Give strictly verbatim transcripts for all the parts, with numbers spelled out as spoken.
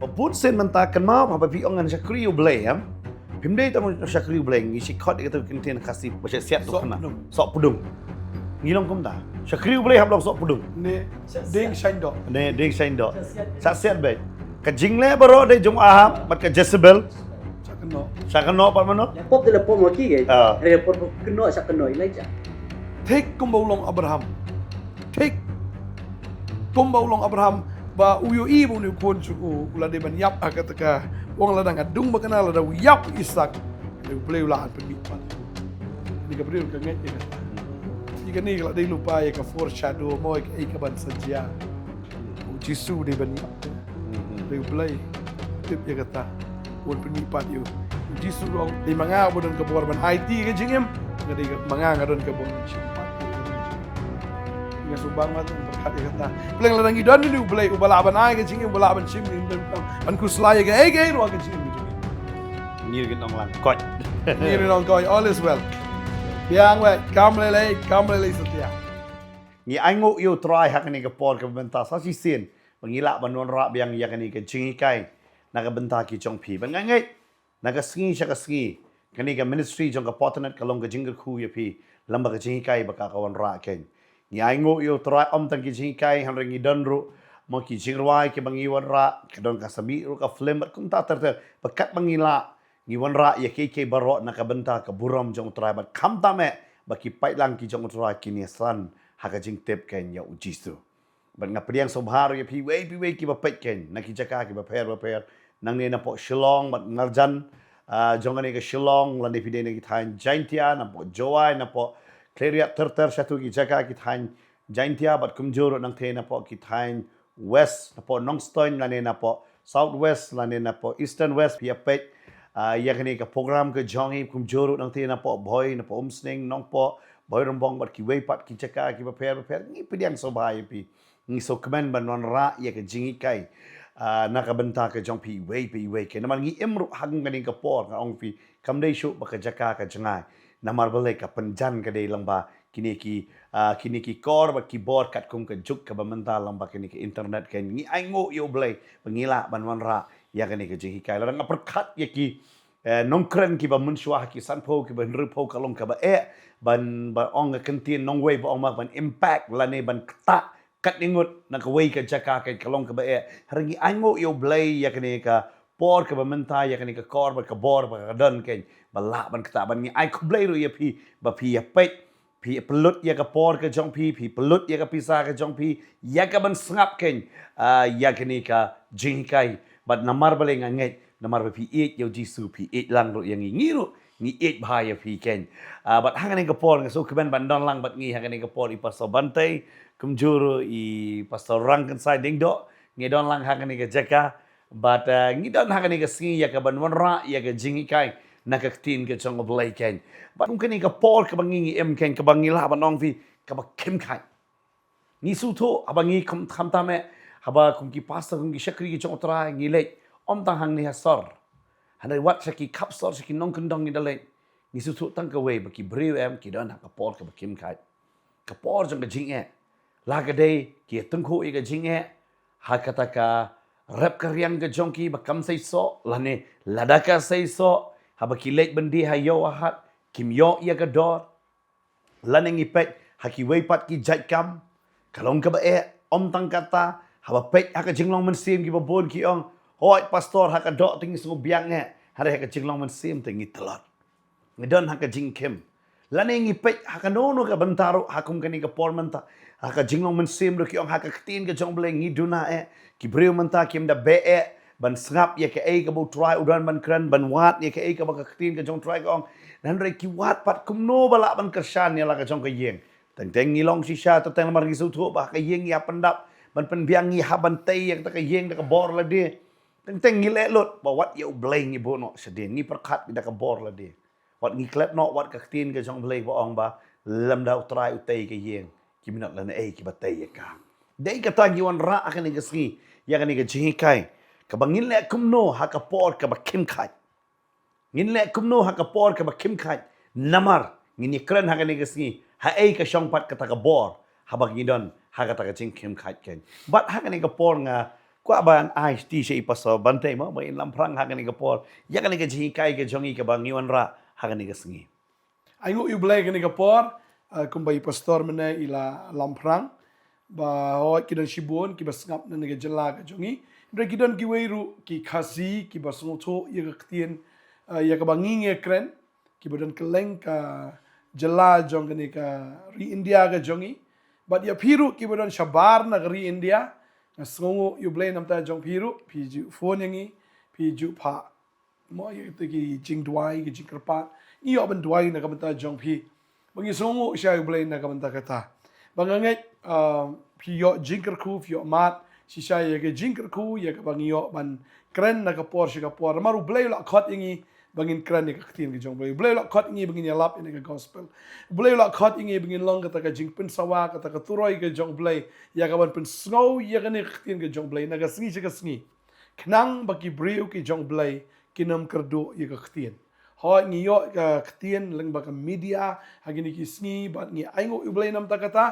Ba bun sien mynta kynmaw ba phi ong ngan shakri U Blei, em? Phim dei tang shakri U Blei, ngi shi khot ïa katu ka ktien Khasi ba shet shet tu. Soh khynnah pdung. Soh pdung. Ngi long kumta. Shakri U Blei hap long soh pdung. Ne ding shaiñ doh. Ne ding shaiñ doh. Shet shet beit. Ka jingleh baroh dei jong Ahab bad ka Jezebel. Sha kynnoh. Sha kynnoh pat mano? Leh pop te leh pop mo ki ke. Ah. Leh pop kynnoh sha kynnoh Elijah. Thik kumba u long Abraham. Thik kumba u long Abraham ba u ïohi ba une u khun jong u u la dei ban ïap ha kata ka. U ong lada nga dung ba kane lada u ïap Isaak. Lada U Blei u la pynmih pat. Kane ka briew ka ngeit ïa kata. Ïa kane ka la dei lypa ïa ka foreshadow mo ïa kaei kaban sa jia. U Jisu u dei ban ïap. Mhm. Dei U Blei. Tip ïa kata. Wan pynmih pat ïa u. U Jisu u ong, dei ma nga uba don ka bor ban aiti ka jingim. Nga dei ma nga nga don ka bor ban shim pat. Nga sngewbha ban pyrkhat ïa kata. Pyrshang lada ngi don une U Blei uba lah ban ai ka jingim, uba lah ban shim, ngi don ban khuslai ïa kaei kaei ruh ha ka jingim. Ngir kin ong lang koit. Ngir kin ong koit, all is well. Biang wei, kam lei lei, kam lei lei satia. Ngi ainguh ïa U Trai ha kane ka por kaba mynta sa shisien ba ngi lah ban wanrah biang ïa kane ka jinghikai na ka bynta ki jong phi. Ban nga ngeit na ka sngi sha ka sngi kane ka ministry jong ka Potternet ka long ka jingkyrkhu ïa phi lem bad ka jinghikai ba ka ka wanrah kein. Ngi ainguh ïa U Trai ym tang ki jinghikai hynrei ngi don ruh mo ki jingrwai kiba ngi wanrah, ka don ka sa mih ruh ka film bad kumta ter ter ba katba ngi lah ngi wanrah ïa kiei kiei baroh na ka bynta ka burom jong U Trai bad khamtam eh ba ki paidlang ki jong U Trai kin ïasan ha ka jingtip kein ïa U Jisu. Bad nga pdiang sngewbha ruh ïa phi wei phi wei kiba peit kein na ki jaka kiba pher ba pher, nangne napoh Shillong bad marjan, ah, jong kane ka Shillong, lane phi dei na ki thaiñ Jaintia, napoh Jowai, napoh Khliehriat ter ter shatu ki jaka ki thaiñ Jaintia bad kumjuh ruh nangtei napoh ki thaiñ West, napoh Nongstoiñ lane napoh South West lane napoh Eastern West phi ïa peit, ah, ïa kane ka program ka jong ngi, kumjuh ruh nangtei napoh Bhoi, napoh Umsning, Nongpoh, Bhoirymbong bad kiwei pat ki jaka kiba pher ba pher. Ngi pdiang sngewbha ïa phi. Ngi sngewkmen ban wanrah ïa ka jinghikai, ah, na ka bynta ka jong phi iwei pa iwei kein. Namar ngi im ruh ha kane ka por, nga ong phi, kam dei shuh ba ka jaka ka jngai. Namar balei, ka pynjan ka dei lyngba kine ki, ah, kine ki kor bad ki bor katkum ka juk kaba mynta lyngba kane ka internet kein. Ngi ainguh ïa U Blei ba ngi lah ban wanrah ïa kane ka jinghikai. Lada nga pyrkhat ïa ki, eh, nongkren kiba mynshuwa, ki sanphew, kiba hynriewphew, ka long kaba eh ban, ban ong ka ktien nongwei ba ong ma ban impact lane ban ktah katne ngut na kawei ka jaka kein, ka long kaba eh. Hynrei ngi ainguh ïa U Blei ïa kane ka por kaba mynta, ïa kane ka kor bad ka bor ba ka don kein, ba lah ban ktah. Bad ngi ai khublei ruh ïa phi ba phi ïa peit, phi pynlut ïa ka por ka jong phi, phi pynlut ïa ka pisa ka jong phi ïa ka ban sngap kein, ah, ïa kane ka jinghikai. Bad namar balei nga ngeit, namar ba phi ïeit ïa U Jisu, phi ïeit lang ruh ïa ngi. Ngi ruh ngi ïeit bha ïa phi kein. Ah, bad ha kane ka por nga sngewkmen ban don lang bad ngi ha kane ka por i Pastor Bantei, kumjuh ruh i Pastor Rangkynsai Diengdoh, ngi don lang ha kane ka jaka. Bad, ah, ngi don ha kane ka sngi ïa ka ban wanrah ïa ka jinghikai na ka ktien ka jong U Blei kein. Bad kum kane ka por kaba ngi, ngi im kein, kaba ngi lah ban ong phi kaba khim khait. Ngi sngewthuh haba ngi kham, khamtam eh, haba kum ki pastor, kum ki shakri ki jong U Trai ngi leit ym tang hangne ha sor, hynrei wat sha ki khap sor, sha ki nongkyndong ngi da leit. Ngi sngewthuh tang kawei ba ki briew em ki don ha ka por kaba khim khait. Ka por jong ka jingeh. La ka dei ki ïa tyngkhuh ïa ka jingeh ha kata ka rep ka riang ka jong ki ba kam seisoh, lane lada ka seisoh, haba ki leit ban die ha ïew ha hat, kim ïoh ïa ka dor. Lane ngi peit ha kiwei pat ki jait kam, ka long kaba eh. Ym tang kata, haba peit ha ka jinglong mynsiem kiba bun ki ong, hooid pastor, ha ka doh te ngi sngewbiang eh, hynrei ha ka jinglong mynsiem te ngi tlot. Ngi don ha ka jingkhim. Lane ngi peit ha kano kano ka bynta ruh ha kum kane ka por mynta, ha ka jinglong mynsiem ruh ki ong ha ka ktien ka jong U Blei ngi duna eh. Ki briew mynta kim da beh eh ban sngap ïa kaei kaba U Trai u don ban kren, ban wad ïa kaei kaba ka ktien ka jong U Trai ka ong. Hynrei ki wad pat kumno ba lah ban kyrshan ïa la ka jong ka ïing. Teng teng ngi long shisha, teng teng namar ngi sngewthuh ba ha ka ïing ngi hap pyndap, ban pynbiang, ngi hap ban tei ïa kata ka ïing da ka bor lade. Teng teng ngi leh lut ba wat ïa U Blei ngi buh noh shadien, ngi pyrkhat da ka bor lade. Wat ngi klet noh wat ka ktien ka jong U Blei ba ong ba lymda U Trai u tei ka ïing, ki minot lane ei kiba tei ïa ka. Dei kata ngi wanrah ha kane ka sngi ïa kane ka jinghikai, kaba ngin leh kumno ha ka por kaba khim khait. Ngin leh kumno ha ka por kaba khim khait. Namar ngin ïa kren ha kane ka sngi ha ei ka shong pat kata ka bor haba ngi don ha kata ka jingkhim khait kein. Bad ha kane ka por nga Kwah ban ai ti sha i Pastor Bantei mo, ba in lam phrang ha kane ka por ïa kane ka jinghikai ka jong i kaba ngi wanrah ha kane ka sngi. Ai nguh ïa u Blei kane ka por, ah, kumba i Pastor mynne i la lam phrang ba hoi ki don shibun kiba sngap na kane ka jylla ka jong i. Hynrei ki don kiwei ruh ki Khasi kiba sngewthuh ïa ka ktien, ah, ïa kaba ngi ngi kren, kiba don kylleng ka jylla jong kane ka ri India ka jong i. Bad ïa phi ruh kiba don shabar na ka ri India, nga sngewnguh ïa u Blei namar ta jong phi ruh, phi ju phone ïa ngi, phi ju phah mo ïa kita ki jingduwai, ki jingkyrpad. Ngi ïoh ban duwai na ka bynta jong phi. Ba ngi sngewnguh sha u Blei na ka bynta kata. Ba nga ngeit, ah, phi ïoh jingkyrkhu, phi ïoh mad shisha ïa ka jingkyrkhu ïa kaba ngi ïoh ban kren na ka por sha ka por. Namar u Blei u la khot ïa ngi ba ngin kren ïa ka ktien ka jong u Blei. U Blei u la khot ïa ngi ba ngin ïalap ïa ka gospel. U Blei u la khot ïa ngi ba ngin long kata ka jingpynsawa, kata ka turoi ka jong u Blei, ïa ka ban pynsngew ïa kane ka ktien ka jong u Blei na ka sngi sha ka sngi. Khnang ba ki briew ki jong u Blei kin ym kyrduh ïa ka ktien. Hoi ngi ïoh ka ktien lyngba ka media ha kine ki sngi, bad ngi ai nguh ïa u Blei namar ta kata.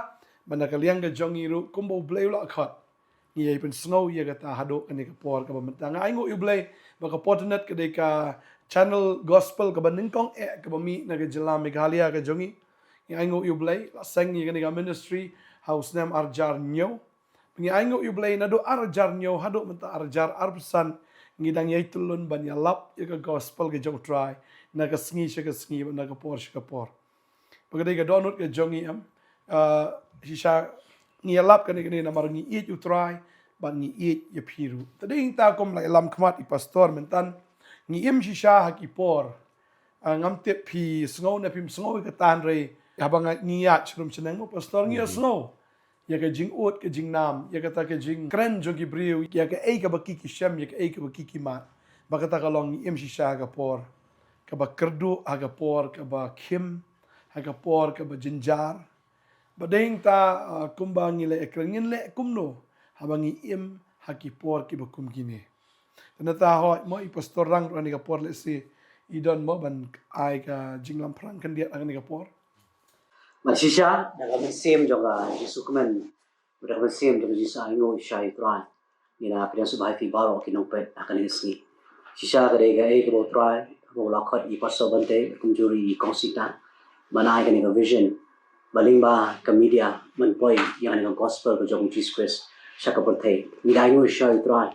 Bad na ka liang ka jong ngi ruh kumba u Blei u la khot, ngi ïai pynsngew ïa kata haduh kane ka por kaba mynta. Nga ai nguh ïa u Blei ba ka Portnet ka dei ka channel gospel kaba nyngkong eh kaba mih na ka jylla Meghalaya ka jong ngi. Ngi ai nguh ïa u Blei, la seng ïa kane ka ministry ha u snem ar hajar hynñiew. Ngi ai nguh ïa u Blei naduh ar hajar hynñiew haduh mynta ar hajar arphew san, ngi dang ïai tylli ban ïalap ïa ka gospel ka jong u Trai na ka sngi sha ka sngi, na ka por sha ka por. Ba ka dei ka dohnud ka jong ngi em, ah, shisha ngi ïalap kane kane namar ngi ïeit u Trai bad ngi ïeit ïa phi ruh. Te dei ta kum la ïalam khmat i Pastor mynta, ngi im shisha ha ki por, ah, ngam tip phi sngew ne phim sngew ïa kata, hynrei haba nga ngi ïaid shrum shnong mo Pastor, ngi ïa sngew ïa ka jingud ka jingnam, ïa kata ka jingkren jong ki briew, ïa kaei kaba ki ki shem, ïa kaei kaba ki ki mad. Ba kata ka long ngi im shisha ha ka por kaba kyrduh, ha ka por kaba khim, ha ka por kaba jynjar. Ba dei ta, ah, kumba ngi leh kren, ngin leh kumno haba ngi im ha ki por kiba kum kine. Te nangta hoi mo i Pastor Rang ruh ha kane ka por lehse i don mo ban ai ka jinglam phrang khyndiat ha kane ka por. Bad shisha da ka mynsiem jong ka jingkmen, da ka mynsiem jong ka jingsngew shisha ïa u Trai, ngi la pdiang sngewbha ïa phi baroh ki nongpeit ha kane ka sngi. Shisha ka dei kaei kaba u Trai, kaba u la khot ïa i Pastor Bantei, kumjuh ruh ïa i Kong Sita, ban ai kane ka vision ba lyngba ka media ban poi ïa kane ka gospel ka jong u Jisu Khrist sha ka pyrthei. Ngi da ai nguh shisha ïa u Trai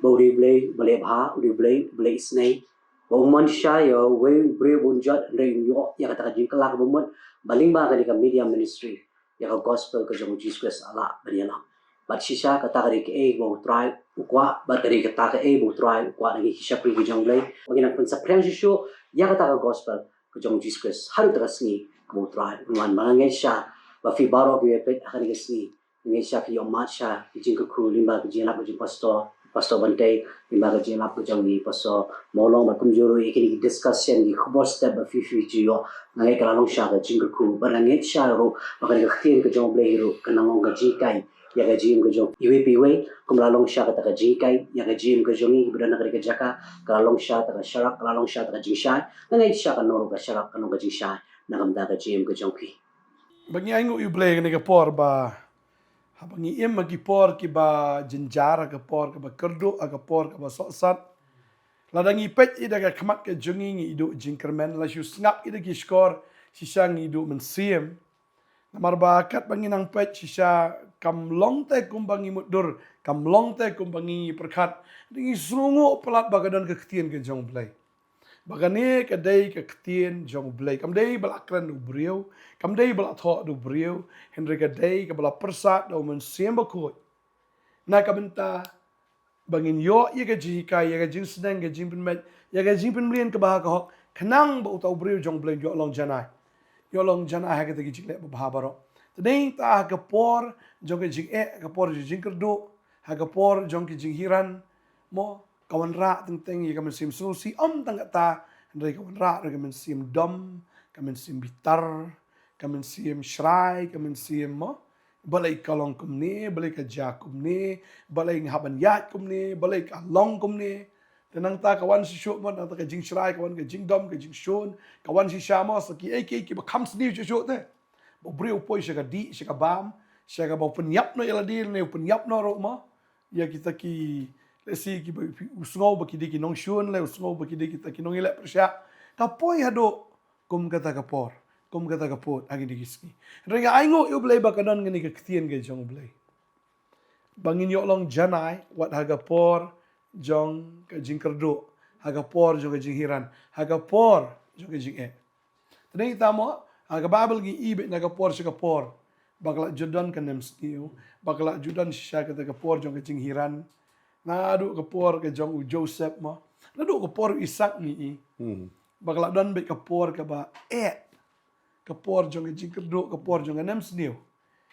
ba u dei u Blei ba leh bha, u dei u Blei ba leh isynei, ba u mon shisha ïa uwei u briew ba un jot, hynrei un ïoh ïa kata ka jingkylla kaba mut ba lyngba kane ka media ministry ïa ka gospel ka jong u Jisu Khrist u lah ban ïalam. Bad shisha kata ka dei kaei ba u Trai u kwah, bad ka dei kata kaei ba u Trai u kwah na ngi ki shakri ka jong u Blei, ba ngin nang pynsaphriang shuh shuh ïa kata ka gospel ka jong u Jisu Khrist haduh kata ka sngi kaba u Trai un wan. Ba nga ngeit shisha ba phi baroh kiba peit ha kane ka sngi, nga ngeit shisha phi ïoh mad sha ki jingkyrkhu lyngba ka jingïalap ka jong i Pastor, Pastor Bantei, lyngba ka jingïalap ka jong i Pastor Mawlong, bad kumjuh ruh ïa kine ki discussion, ki khubor step ba phi phi ju ïoh. Nga ngeit ka la long shisha ka jingkyrkhu, bad nga ngeit shisha ruh ba kane ka ktien ka jong u Blei ruh kan nang long ka jinghikai ïa ka jingim ka jong iwei pa iwei, kum la long shisha kata ka jinghikai ïa ka jingim ka jong ngi kiba don ha kane ka jaka, ka la long shisha kata ka sharak, ka la long shisha kata ka jingshai. Nga ngeit shisha kan long ruh ka sharak, kan long ka jingshai na ka bynta ka jingim ka jong phi. Ba ngi ai nguh ïa u Blei kane ka por ba haba ngi im ha ki por kiba jynjar, ha ka por kaba kyrduh, ha ka por kaba sohsat, lada ngi peit ïa da ka khmat ka jong ngi, ngi duh jingkyrmen, la shu sngap ïa da ki shkor shisha ngi duh mynsiem. Namar ba katba ngi nang peit shisha kam long te kumba ngi mutdur, kam long te kumba ngi pyrkhat. Ngi sngewnguh palat ba ka don ka ktien ka jong u Blei. Ba kane ka dei ka ktien jong u Blei. Kam dei ba la kren da u briew, kam dei ba la thoh da u briew, hynrei ka dei kaba la pyrsad da u Mynsiem Bakhuid. Na ka bynta ba ngin ïoh ïa ka jinghikai, ïa ka jingsneng, ka jingpynmih, ïa ka jingpynmlien kaba ha ka hok, khnang ba uta u briew jong u Blei un ïoh long janai. Ïoh long janai ha kata ka jingleh babha baroh. Te dei ta ha ka por jong ka jingeh, ha ka por jong ka jingkyrduh, ha ka por jong ka jinghikai, mo, ka wanrah teng teng ïa ka mynsiem sngewsih, ym tang kata, hynrei ka wanrah ruh ïa ka mynsiem dom, ka mynsiem bitar, ka mynsiem shrai, ka mynsiem, mo, balei ka long kumne, balei ka jia kumne, balei nga hap ban ïaid kumne, balei ka long kumne. Te nangta ka wan shisha mo, nangta ka jingshrai, ka wan ka jingdom, ka jingshun, ka wan shisha mo, sa kiei kiei kiba kham sniew shisha te. Ba u briew u poi sha ka dih, sha ka bam, sha kaba u pynïap noh ïa lade, ne u pynïap noh ruh mo. ïa kita ki, let's say, ki ba, u sngew ba ki dei ki nongshun, lane u sngew ba ki dei kita ki nongïaleh pyrshah, ka poi haduh kum kata ka por, kum kata ka pud ha kine ki sngi. Hynrei nga ainguh ïa U Blei ba ka don kane ka ktien ka jong U Blei ba ngin ïoh long janai wat ha ka por jong ka jingkyrduh, ha ka por jong ka jinghiran, ha ka por jong ka jingeh. Te dei ta mo, ha ka Baibl ngi i beit na ka por sha ka por ba ka la ju don ka nemsniew, ba ka la ju don shisha kata ka por jong ka jinghiran. Naduh ka por ka jong u Joseph mo, naduh ka por u Isak ngi i, ba ka la don beit ka por kaba eh, ka por jong ka jingkyrduh, ka por jong ka nemsniew.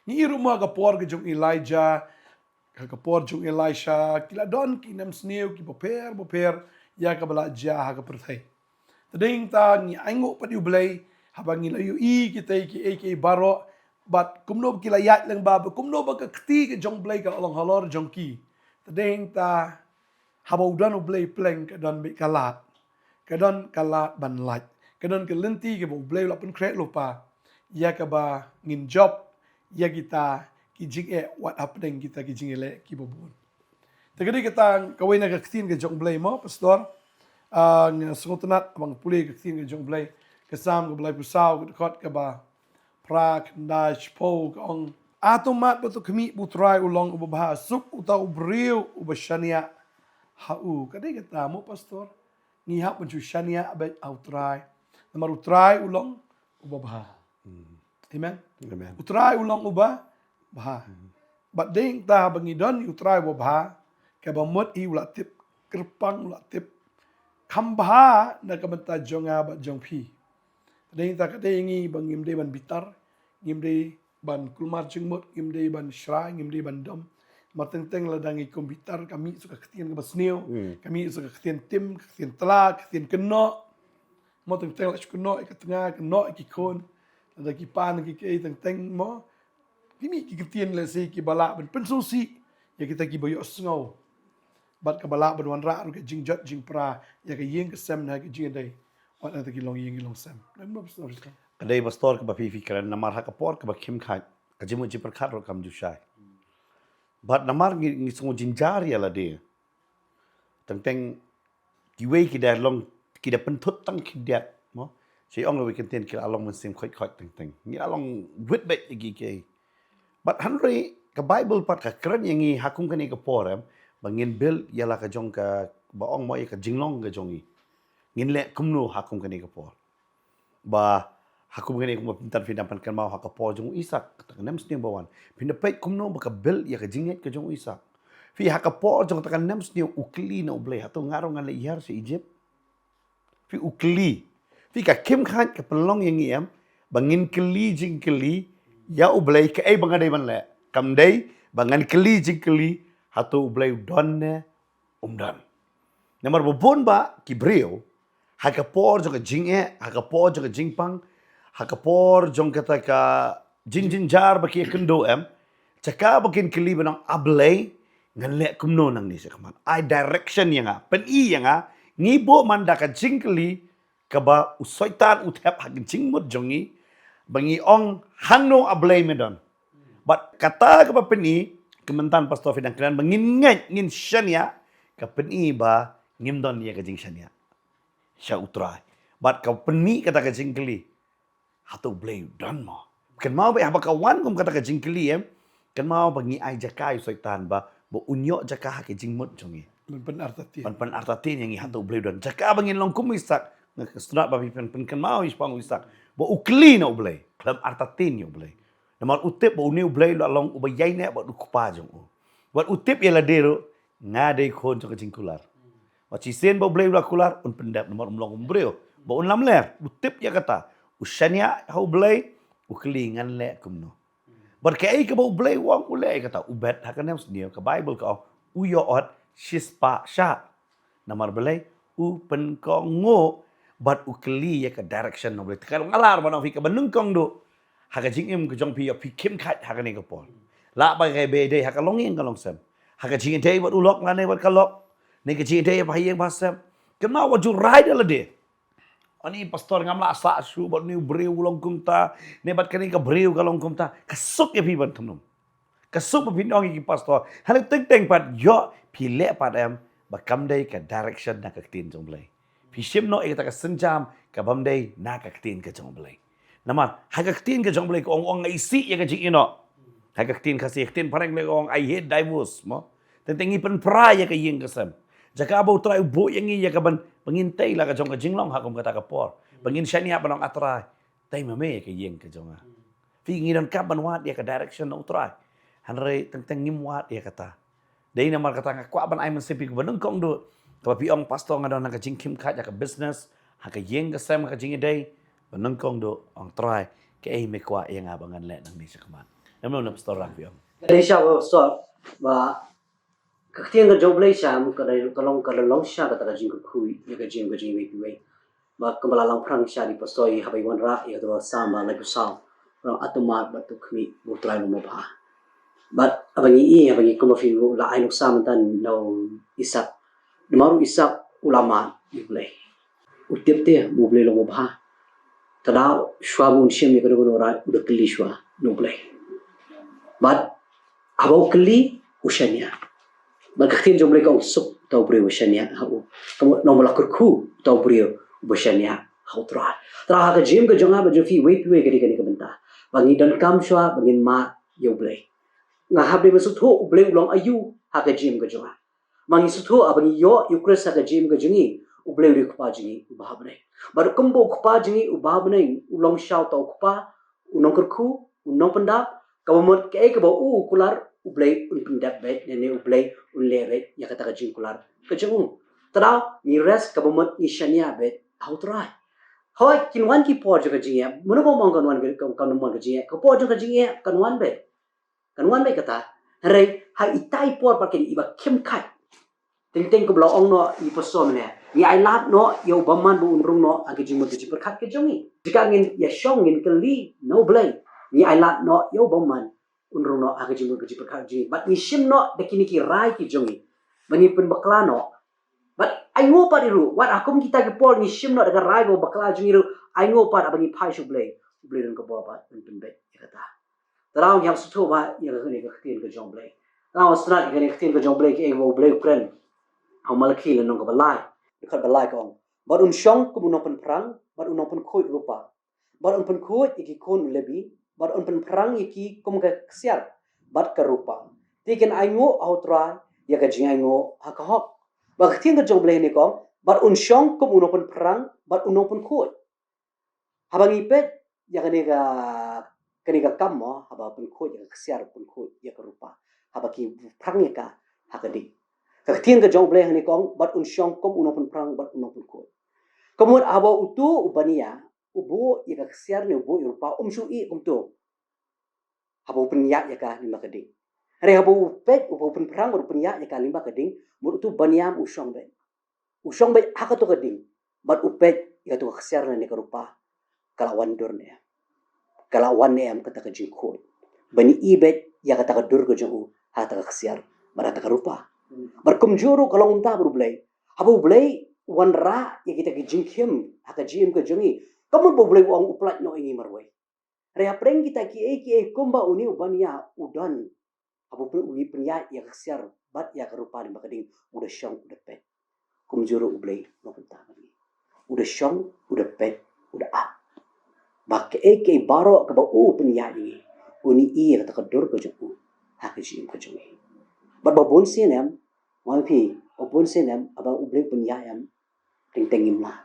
Ngi i ruh mo ka por ka jong Elijah, ka, ka por jong Elisha, ki la don ki nemsniew ki bapher bapher ïa kaba la jia ha ka pyrthei. Te dei ta ngi ainguh pat ïa U Blei haba ngi la ïohi kita kiei kiei baroh, bad kumno ba ki la ïaid lyngba, bad kumno ba ka kti ka jong U Blei ka la long halor jong ki. Te dei ta haba u don U Blei pleng ka don beit ka lad, ka don ka lad ban lait, ka don ka lynti kaba U Blei u la pynkhreh lypa ïa kaba ngin jop ïa kita ki jingeh wat hapdeng kita ki jingïaleh kiba bun. Te ka dei kata kawei na ka ktien ka jong U Blei mo, Pastor. Ah, nga sngewtynnat ba nga pule ka ktien ka jong U Blei, ka Salm kaba laiphew saw, ka dkhot kaba phra, khyndai, shiphew, ka ong: A to mad bad to khmih ba U Trai u long uba bha, suk uta u briew uba shaniah ha u. Ka dei kata mo, Pastor, ngi hap ban shu shaniah beit ha U Trai, namar U Trai u long uba bha. Amen. Amen. U Trai u long uba bha. Bad dei ta ba ngi don ïa U Trai uba bha, kaba mut hi u la tip kyrpang, u la tip kham bha na ka bynta jong nga bad jong phi. Dei ta ka dei ngi ba ngim dei ban bitar, ngim dei ban kulmar jingmut, ngim dei ban shrai, ngim dei ban dom. Namar teng teng lada ngi kum bitar, ka mih suk ka ktien kaba sniew, ka mih suk ka ktien tim, ka ktien tla, ka ktien kynnoh. Mo, teng teng la shu kynnoh ïa ka tnga, kynnoh ïa ki khun, lada ki pan ki, ki teng teng mo, ki mih ki ktien lehse kiba lah ban pynsngewsih ïa kita kiba ïohsngew, bad kaba lah ban wanrah ruh ka jingjot jingpra ïa ka ïing ka sem, na ka jingïadei wat na kita ki longïing ki longsem. Dei mo, Pastor? Ka dei, Pastor, kaba phi, phi kren namar ha ka por kaba khim khat, ka jingmut jingpyrkhat ruh kam ju shai. Bad namar ngi, ngi sngew jynjar ïa lade, teng teng kiwei ki da long, ki da pynthut tang khyndiat mo. Shu ong lawei kyntien, ki la long mynsiem khoit khoit teng teng, ngi la long wit beit ïa ki kiei. Bad hynrei ka Baibl pat ka kren ïa ngi ha kum kane ka por, em, ba ngin build ïa la ka jong ka, ba ong mo, ïa ka jinglong ka jong ngi. Ngin leh kumno ha kum kane ka por? Ba ha kum kane, kumba pyntan phi dang pynkynmaw ha ka por jong u Isak, kata ka nemsniew ba wan, phin da peit kumno ba ka build ïa ka jingngeit ka jong u Isak. Phi, ha ka por jong kata ka nemsniew u kylli na U Blei, hato nga ruh ngan leit hiar sha Egypt? Phi, u kylli. Phi, ka khim khat ka pynlong ïa ngi, em, ba ngin kylli jingkylli ïa U Blei, kaei ba nga dei ban leh. Kam dei ba ngan kylli jingkylli, hato U Blei u don ne um don. Namar ba bun ba ki briew, ha ka por jong ka jingeh, ha ka por jong ka jingpang, ha ka por jong kata ka jingjynjar ba ki ïakynduh, em, jaka ba kin kylli ban ong, A Blei, ngan leh kumno nangne shakhmat? Ai direction ïa nga, pyni ïa nga. Ngi buh man da ka jingkylli kaba u Soitan u thep ha ka jingmut jong ngi, ba ngi ong, hangno, A Blei, me don? Bad kata kaba pyni, ka mynta Pastor phi dang kren ba ngin ngeit, ngin shaniah, ka pyni ba ngim don ïa ka jingshaniah sha U Trai. Bad ka pyni kata ka jingkylli, hato U Blei u don mo? Kynmaw ba haba ka wan kum kata ka jingkylli, em, kynmaw ba ngi ai jaka ïa u Soitan ba, ba un ïoh jaka ha ka jingmut jong ngi, ban pynartatien, ban pynartatien ïa ngi hato U Blei u don. Jaka ba ngin long kum u Isak, nga sngewthuh ba phi pyn, pynkynmaw ïa shaphang u Isak, ba u kylli na U Blei, khlem artatien ïa U Blei. Namar u tip ba une U Blei u la long uba ïaineh bad u Kpa jong u. Bad u tip ïa lade ruh, nga dei khun jong ka jingkular. Bad shisien ba U Blei u la kular, un pyndep, namar um long kum briew ba un lamler. U tip ïa kata, u shaniah ha U Blei, u kylli, ngan leh kumno? Bad kaei kaba U Blei u ong, u leh ïa kata, u bet ha ka nemsniew. Ka Baibl ka ong, u ïoh ot shispah shah. Namar balei? U pynkohnguh bad u kylli ïa ka direction na U Blei. Te ka long, nga lah ban ong ïa phi, kaba nyngkong duh ha ka jingim ka jong phi, ïa phi khim khat ha kane ka por. Lah ba ka ïadei ha ka longïing ka longsem, ha ka jingïadei bad u lok lane bad ka lok, ne ka jingïadei ha ïing ha sem. Kynmaw, wat ju rai da lade. Ani Pastor, ngam lah sah shuh bad une u briew u long kumta, ne bad kane ka briew ka long kumta. Ka suk ïa phi ban thnum. Ka suk ba phin ong ïa ki pastor, hangne teng teng pat ïoh phi leh pat em, ba kam dei ka direction na ka ktien jong U Blei. Phi shim noh ïa kata ka sienjam ka bym dei na ka ktien ka jong U Blei. Namar ha ka ktien ka jong U Blei ka ong, ong, nga isih ïa ka jingïehnoh. Ha ka ktien Khasi, ka ktien phareng lei ka ong, I hate divorce, mo. Teng teng ngi pynpra ïa ka ïing ka sem. Jaka ba U Trai u buh ïa ngi ïa ka ban, ba ngin tei la ka jong ka jinglong ha kum kata ka por, ba ngin shaniah ban ong, A Trai, tei ma me ïa ka ïing ka jong nga. Phi, ngi donkam ban wad ïa ka direction na U Trai. Hynrei teng teng ngim wad ïa kata. Dei namar kata nga kwah ban ai mynsiem phi kaba nyngkong duh, kaba phi ong, Pastor, nga don ha ka jingkhim khat ha ka business, ha ka ïing ka sem, ha ka jingïadei. Ba nyngkong duh, ong, Trai, kaei me kwah ïa nga ba ngan leh nangne shakhmat? Em, ong na Pastor Rang, phi ong. Ka dei sha ba Pastor, ba ka ktien ka jong U Blei sha, ka dei, ka long, ka long sha kata ka jingkyrkhu ïa ka jingim ka jong iwei pa iwei. Ba kumba la long phrang sha i Pastor, i haba i wanrah ïa kata ka Salm ba laiphew saw, ba ong, A to mad bad to khmih, ba U Trai long babha. Bad haba ngi i, haba ngi, kumba phi la ai nuksa mynta na u Isak. Namar u Isak u la mad ïa U Blei. U tip te ba U Blei long babha. Te da shuwa ba un shim ïa kano kano raid, u da kylli shuwa na U Blei. Bad haba u kylli, u shaniah. Bad ka ktien jong U Blei ka ong, suk uta u briew uba shaniah ha u. Ka mut nongba la kyrkhu uta u briew uba shaniah ha U Trai. Te ha ka jingim ka jong nga bad jong phi iwei pa iwei, ka dei kane ka bynta, ba ngi donkam shuwa ba ngin mad ïa U Blei. Nga hap dei ban sngewthuh U Blei u long aïu ha ka jingim ka jong nga. Ma ngi sngewthuh, haba ngi ïoh ïa U Khrist ha ka jingim ka jong ngi, U Blei u dei U Kpa jong ngi uba ha bneng. Bad kumba U Kpa jong ngi uba ha bneng u long sha uta u kpa, u nongkyrkhu, u nongpyndap, kaba mut kaei kaba u u kular, U Blei un pyndep beit, ne, ne U Blei un leh beit ïa kata ka jingkular ka jong u. Te da ngi rest, kaba mut ngi shaniah beit ha U Trai. Hooid, kin wan ki por jong ka jingeh. Mano bym ong kan wan ka, kan, kan wan ka jingeh. Ka por jong ka jingeh kan wan beit. Kan wan beit kata. Hynrei ha ita i por pat, kane iba khim khat, teng teng kumba la ong noh i Pastor mynne, ngi ailad noh ïa u bymman ba un rung noh ha ka jingmut ka jingpyrkhat ka jong ngi. Jaka ngin ïashong, ngin kylli na U Blei, ngi ailad noh ïa u bymman un rung noh ha ka jingmut ka jingpyrkhat ka jong ngi. Bad ngi shim noh da kine ki rai ki jong ngi, ba ngi pynbakla noh. Bad ainguh pat ruh, wat ha kum kita ki por ngi shim noh da ka rai ba bakla jong ngi ruh, ainguh pat, haba ngi phai sha U Blei, U Blei un kyrkhu bad un pynbeit ïa kata. Te da ngi hap sngewthuh ba ïa kane ka ktien ka jong U Blei. Te da sngewthuh ïa kane ka ktien ka jong U Blei, kaei ba U Blei u kren ha u Malakhi lynnong kaba lai, dkhot ba lai, ka ong, bad un shong kum u nongpynphrang bad u nongpynkhuid rupa, bad un pynkhuid ïa ki khun u Lebi, bad un pynphrang ïa ki kum ka ksiar bad ka rupa. Te kin ainguh ha U Trai ïa ka jingainguh ha ka hok. Bad ka ktien ka jong U Blei hangne ka ong, bad un shong kum u nongpynphrang bad u nongpynkhuid. Haba ngi peit ïa kane ka, kane ka kam mo, haba pynkhuid ïa ka ksiar, pynkhuid ïa ka rupa, haba ki phrang ïa ka ha ka ding. Ka ktien ka jong U Blei hangne ka ong, bad un shong kum u nongpynphrang bad u nongpynkhuid. Ka mut haba utu u bania u buh ïa ka ksiar ne u buh ïa ka rupa, um shu ïeh kumto haba u pynïaid ïa ka lyngba ka ding. Hynrei haba u peit, haba u pynphrang bad u pynïaid ïa ka lyngba ka ding, mut utu u bania u shong beit. U shong beit ha kato ka ding bad u peit ïa kato ka ksiar lane ka rupa, ka la wan dur ne em. Ka la wan ne em kata ka jingkhuid, ban ïohi beit ïa kata ka dur ka jong u ha kata ka ksiar bad ha kata ka rupa. Bad kumjuh ruh ka long kumta bad U Blei. Haba U Blei u wanrah ïa kita ki jingkhim ha ka jingim ka jong ngi, ka mut ba U Blei u ong u pyllait noh ïa ngi marwei. Hynrei hapdeng kita kiei kiei, kumba une u bania u don, haba u pyn-, u pynïaid ïa ka ksiar bad ïa ka rupa lyngba ka ding, u da shong, u da peit. Kumjuh ruh U Blei u long kumta bad ngi. U da shong, u da peit, u da ap ba kaei kaei baroh kaba u pynïaid ïa ngi, un ïohi ïa kata ka dur ka jong u ha ka jingim ka jong ngi. Bad ba bun sien em, ma phi, ba bun sien em, haba U Blei u pynïaid em, teng teng ngim lah.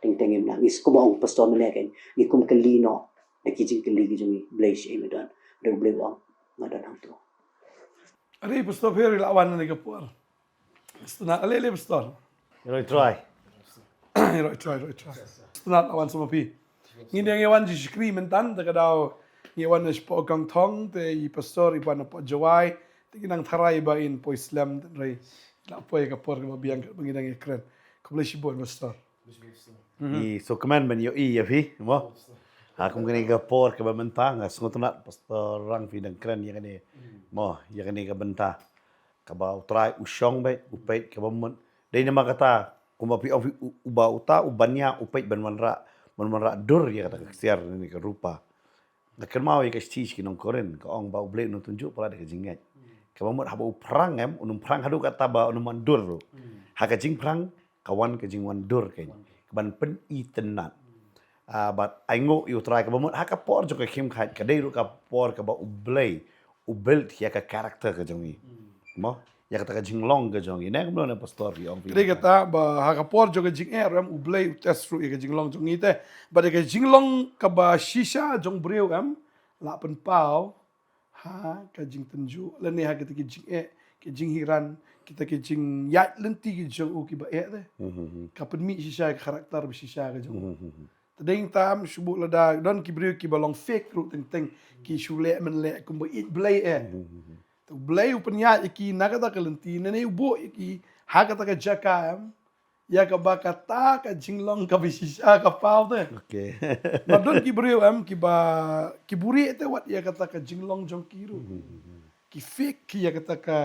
Teng teng ngim lah. Ngi, kumba ong Pastor mynne, kan ngi kum kylli noh da ki jingkylli ki jong ngi, Blei, shaei me don? Hynrei U Blei u ong, nga don hangto. Are Pastor Pher, i la wan ha kane ka por. Sngewtynnat, ale ale Pastor. Hero i Trai. Hero i Trai, hero i Trai. Sngewtynnat la wan sa ma phi. Ngi dang ïa wan shakri mynta, te ka daw ngi wan na shapoh Kangthong, te i Pastor i wan na poh Jowai, te ngi nang tharai ba in poi slem, hynrei la poi ka por kaba biang ba ngi dang ïa kren. Khublei shibun Pastor. I sngewkmen ban ïohi ïa phi mo. Ha kum kane ka por kaba mynta, nga sngewtynnat Pastor Rang, phi dang kren ïa kane mo, ïa kane ka bynta kaba U Trai u shong beit, u peit kaba mut. Dei namar kata, kumba phi ong phi, u-, uba uta u bania u peit ban wanrah, ban wanrah dur ïa kata ka ksiar ne ka rupa. Nga kynmaw ïa ka shithi sha ki nong Korinth, ka ong ba U Blei u nongtynjuh palat da ka jingngeit. Kaba mut haba u phrang em, un ym phrang haduh katta ba un ym wan dur ruh. Ha ka jingphrang, ka wan ka jingwan dur kein. Ka ban pyni tynnat. Ah, bad ai nguh ïa U Trai kaba mut ha ka por jong ka khim khat, ka dei ruh ka por kaba U Blei u build ïa ka character ka jong ngi. Mo? Ïa kata ka jinglong ka jong ngi. Ne kumno ne pastor phi ong phi. Ka dei kata ba ha ka por jong ka jingeh ruh em, U Blei u test ruh ïa ka jinglong jong ngi te. Bad ïa ka jinglong kaba shisha jong briew em, la pynpaw ha ka jingtynjuh lane ha kita ki jingeh, ki jinghiran, kita ki jingïaid lynti ki jong u kiba eh te. Ka pynmih shisha ka character ba shisha ka jong u. Te dei tam shu buh lada don ki briew kiba long fake ruh teng teng, ki shu leh men leh kumba ïeit Blei eh. Te U Blei u pynïaid ïa ki na kata ka lynti, ne ne u buh ïa ki ha kata ka jaka em. Ïa kaba kata ka jinglong kaba shisha ka paw te. Okay. Ba don ki briew em kiba ki buhrieh te wat ïa kata ka jinglong jong ki ruh. Ki fake ki ïa kata ka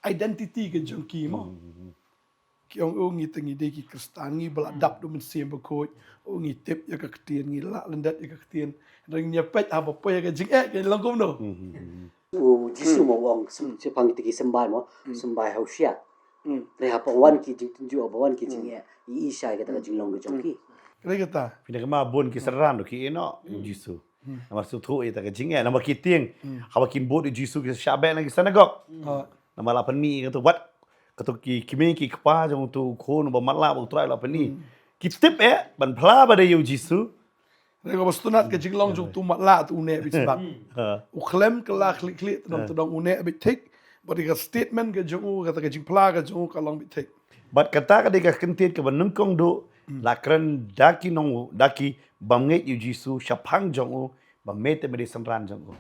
identity ka jong ki mo. Ki ong, "Oh, ngi te ngi dei ki Khristan, ngi ba la dap da U Mynsiem Bakhuid. Oh, ngi tip ïa ka ktien, ngi lah lyndet ïa ka ktien." Hynrei ngi peit haba poi ïa ka jingeh, ki long kumno? U Jisu mo u ong, shaphang kita ki symbai mo, symbai ha u shiah. Hynrei haba wan ki jingtynjuh, haba wan ki jingeh, i i shai kata ka jinglong ka jong ki. Ka dei kata. Phi na kama bun ki synran ruh ki ïeh noh ïa U Jisu. Namar sngewthuh ïa kata ka jingeh, namar ki tieng haba kin bud ïa U Jisu ki shah beh na ki synagog. Namar la pynmih kato wat, kato ki kmie ki kpa jong uto u khun uba matlah ba U Trai la pyni. Ki tip eh ban phla ba dei ïa U Jisu. Hynrei kaba sngewtynnat ka jinglong jong uto u matlah te u neh beit sbak. U khlem kylla khlieh khlieh, te nang te dang u neh beit thik. Bad ka statement ka jong u, kata ka jingphla ka jong u ka long beit thik. Bad kata ka dei ka kyntien kaba nyngkong duh la kren da ki nong, da ki bym ngeit ïa U Jisu shaphang jong u, ba me te me dei synran jong u.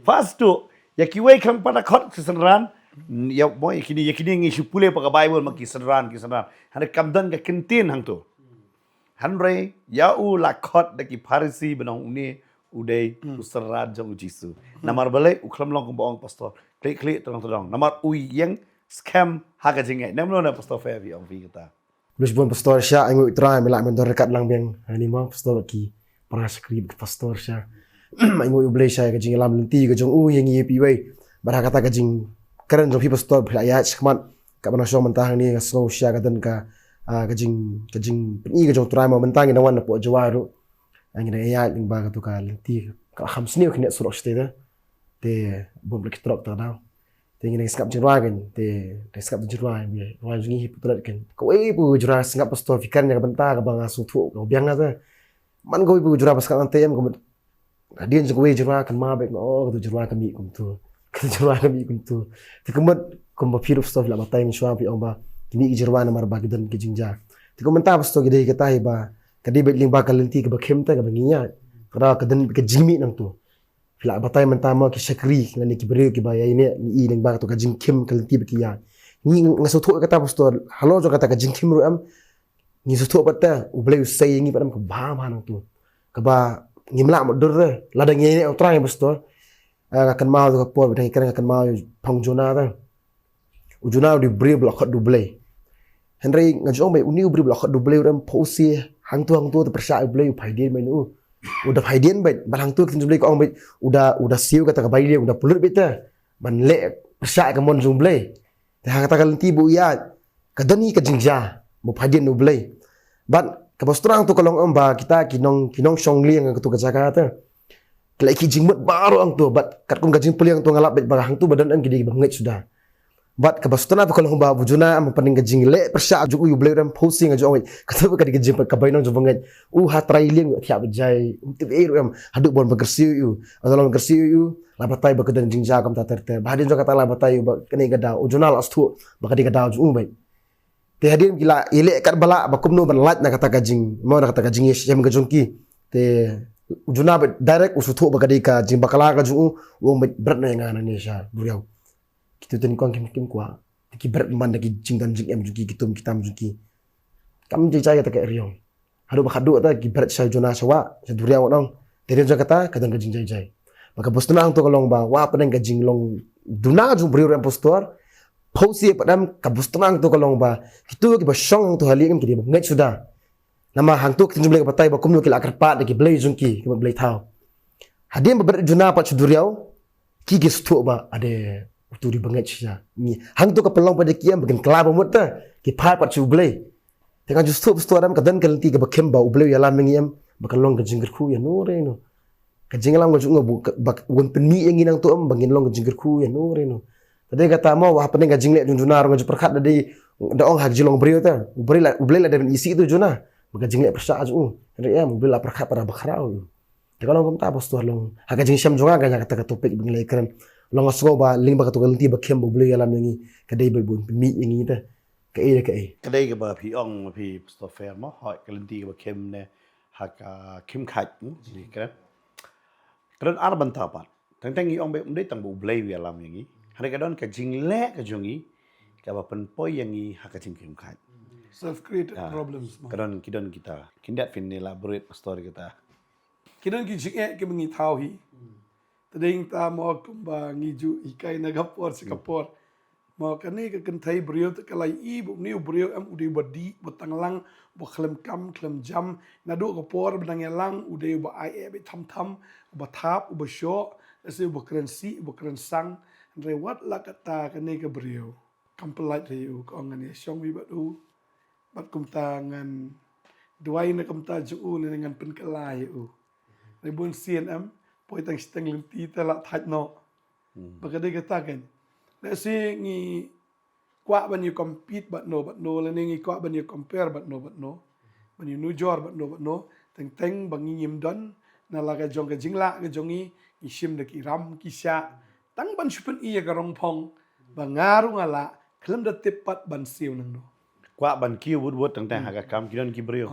First duh, ïa kiwei khlem pat da khot ki synran, ïa mo ïa kine, ïa kine ngi shu pule pat ka Baibl ma ki synran, ki synran. Hynrei kam don ka kyntien hangto. Hynrei ïa u la khot da ki Pharisi ba ong une u dei u synran jong U Jisu. Namar balei? U khlem long kumba ong pastor, khlieh khlieh, te nang te dang. Namar u ïeng skhem ha ka jingngeit. Namar ne pastor, phi ong phi kata. Bless bun pastor sha, ai nguh Trai me la mendor kat lang biang. Ani mo pastor ki para shakri ki pastor sha. Ai nguh U Blei sha ka jingïalam lynti ka jong u ïa ngi ïa phi wei. Bad ha kata ka jingkren jong phi pastor phi la ïaid shakhmat. Kaba nang shong mynta hangne nga sngew sha ka don ka, ah, ka jing, ka jingpyni ka jong U Trai mo mynta ngi nang wan na pdeng Jowai ruh. Ah, ngi nang ïaid lyngba kato ka lynti ka kham sniew kine surok shatei te. Te bun bla ki trok ta daw. Te ngi nang sngap jingrwai kan, te nang sngap jingrwai, rwai jong ngi hi putrat kan. Kawei pu jingrwai sngap pastor phi kren ïa ka bynta kaba nga sngewthuh ka biang nga te. Man kawei pu jingrwai ba sngap nangta em ka mut hadien jong kawei jingrwai kan ma beit nga, oh, kato jingrwai ka mih kumto. Kato jingrwai ka mih kumto. Te ka mut kumba phi ruh pastor phi la batai mynshuwa phi ong ba ki mih ki jingrwai namar ba ki don ki jingjia. Te ka mynta pastor ki dei kata hi ba ka dei beit lyngba ka lynti kaba khim te kaba ngi ïaid. Ka don ka jingmih nangto. Phi la batai mynta mo ki shakri lane ki briew kiba ïaineh ngi i lyngba kato ka jingkhim ka lynti ba ki ïaid. Ngi nga sngewthuh kata pastor, halor jong kata ka jingkhim ruh em ngi sngewthuh pat te U Blei u sei ïa ngi pat em kaba bha nangto. Kaba ngim lah mutdur te lada ngi ïaineh U Trai pastor. Ah, nga kynmaw ka por ba dang ïakren nga kynmaw phong Jonah te. U Jonah u dei u briew ba la khot da U Blei. Hynrei nga ju ong beit une u briew ba la khot da U Blei u dang pynsi hangto hangto te pyrshah U Blei u phaidien beit u. U da phaidien beit, bad hangto ka ktien U Blei ka ong beit u da, u da siew kata ka baileng, u da pynlut beit te ban leh pyrshah ka mon jong U Blei. Te ha kata ka lynti ba u ïaid ka don hi ka jingjia ba u phaidien U Blei. Bad kaba sdang to ka long em ba kita ki nong, ki nongshong lieng ha kato ka jaka te. Ki la ïoh ki jingmut baroh hangto, bad katkum ka jingpyllait hangto nga lap beit ba hangto ba don em ki dei kiba ngeit suda. Bad kaba sdang to ka long ba u Jonah em hapdeng ka jingleh pyrshah jong u ïa U Blei u dang pynsi nga ju ong beit kato ka dei ka jingpyllait ka bainong jong u bangeit. U ha trai lieng u thiah beit jai, um tip ei ruh em, haduh ban pynkyrsiew ïa u. Haba la pynkyrsiew ïa u, la batai ba ka don jingjia kumta ter ter. Ba hadien jong kata la batai ba kane ka daw, u Jonah la sngewthuh ba ka dei ka daw jong u beit. Te hadien ki la ïaleh katba lah ba kumno ban lait na kata ka jing, mo, na kata ka jingïashem ka jong ki. Te u Jonah beit direct u sngewthuh ba ka dei ka jingbakla ka jong u, u ong beit bret noh ïa nga nangne sha duriaw. Kito te nyngkong kim, kim kwah. Te ki bret man da ki jingdon jingem jong ki, ki tum ki tam jong ki. Kam jai jai kata ka eriong. Haduh ba khadduh te ki bret sha u Jonah sha wah, sha duriaw nong. Te hadien jong kata ka don ka jingjai jai. Bad kaba sdang hangto ka long ba, wah, hapdeng ka jinglong duna jong u briew rem pastor. Pynsi pat em, kaba sdang hangto ka long ba kito kiba shong hangto ha lieng ki dei ba ngeit suda. Namar hangto ka ktien jong U Blei ka batai ba kumno ki la kyrpad da ki blei jong ki, ki blei thaw. Hadien ba bret Jonah pat sha duriaw, ki ki sngewthuh ba ade utu u dei ba ngeit shisha. Ngi hangto ka pynlong pat da ki em ba kin kylla ba mut te, ki phai pat sha U Blei. Te nga ju sngewthuh, sngewthuh em, ka don ka lynti kaba khim ba U Blei u ïalam ïa ngi em, ba kan long ka jingkyrkhu ïa no re no. Ka jingïalam ka jong u ba, ba un pynmih ïa ngi nangto em, ba ngin long ka jingkyrkhu ïa no re no. Te dei kata mo, hapdeng ka jingleh jong Jonah ruh nga ju pyrkhat da dei, da ong ha ka jinglong briew te, U Blei la, U Blei la dei ban isih ïa u Jonah ba ka jingleh pyrshah jong u. Hynrei em, U Blei la pyrkhat pat da ba khraw. Te ka long kumta, Pastor, long ha ka jingshem jong nga, ka, kata ka topic ba ngi la ïakren. Long nga sngew ba lyngba kato ka lynti ba khim ba U Blei u ïalam ïa ngi, ka dei ba bun pynmih ïa ngi te. Kaei kaei. Ka dei kaba phi ong, phi Pastor Fair mo, hooid, ka lynti kaba khim ne ha ka khim khat, hmm, ni kren. Ka don ar bynta pat. Teng teng ngi ong ba ym dei tang ba U Blei u ïalam ïa ngi. Hynrei ka don ka jingleh ka jong ngi kaba pynpoi ïa ngi ha ka jingkhim khat. Self created problems mo. Ka don, ki don kita. Khyndiat phin ïa la bret, Pastor, kita. Ki don ki jingeh kiba ngi thaw hi. Te dei nangta mo kumba ngi ju hikai na ka por sha ka por. Mo kane ka kynthei briew te ka la ïohi ba une u briew em u dei uba dih, uba tang lang, uba khlem kam khlem jam. Naduh ka por ba dang ïalang u dei uba ai eh beit tham tham, uba thap, uba shoh, lehse uba kren sih, uba kren sang. Hynrei wat la katta kane ka briew kam pyllait ïa u, ka ong ngan ïa shong beit bad u. Bad kumta ngan duwai na ka bynta jong u lane ngan pynkylla ïa u. Hynrei bun sien em, poi tang shiteng lynti te la thait noh. Hmm. Ba ka dei kata kan. Lehse ngi kwah ban ïa compete bad no bad no, lane ngi kwah ban ïa compare bad no bad no, ban ïa nujor bad no bad no. Teng teng ba ngi ngim don na la ka jong ka jinglah ka jong ngi, ngi shim da ki ram ki shah. Tang ban shu pyni ïa ka rong phong ba nga ruh nga lah, khlem da tip pat ban siew nangno. Kwah ban kiew wut wut teng teng ha ka kam, ki don ki briew.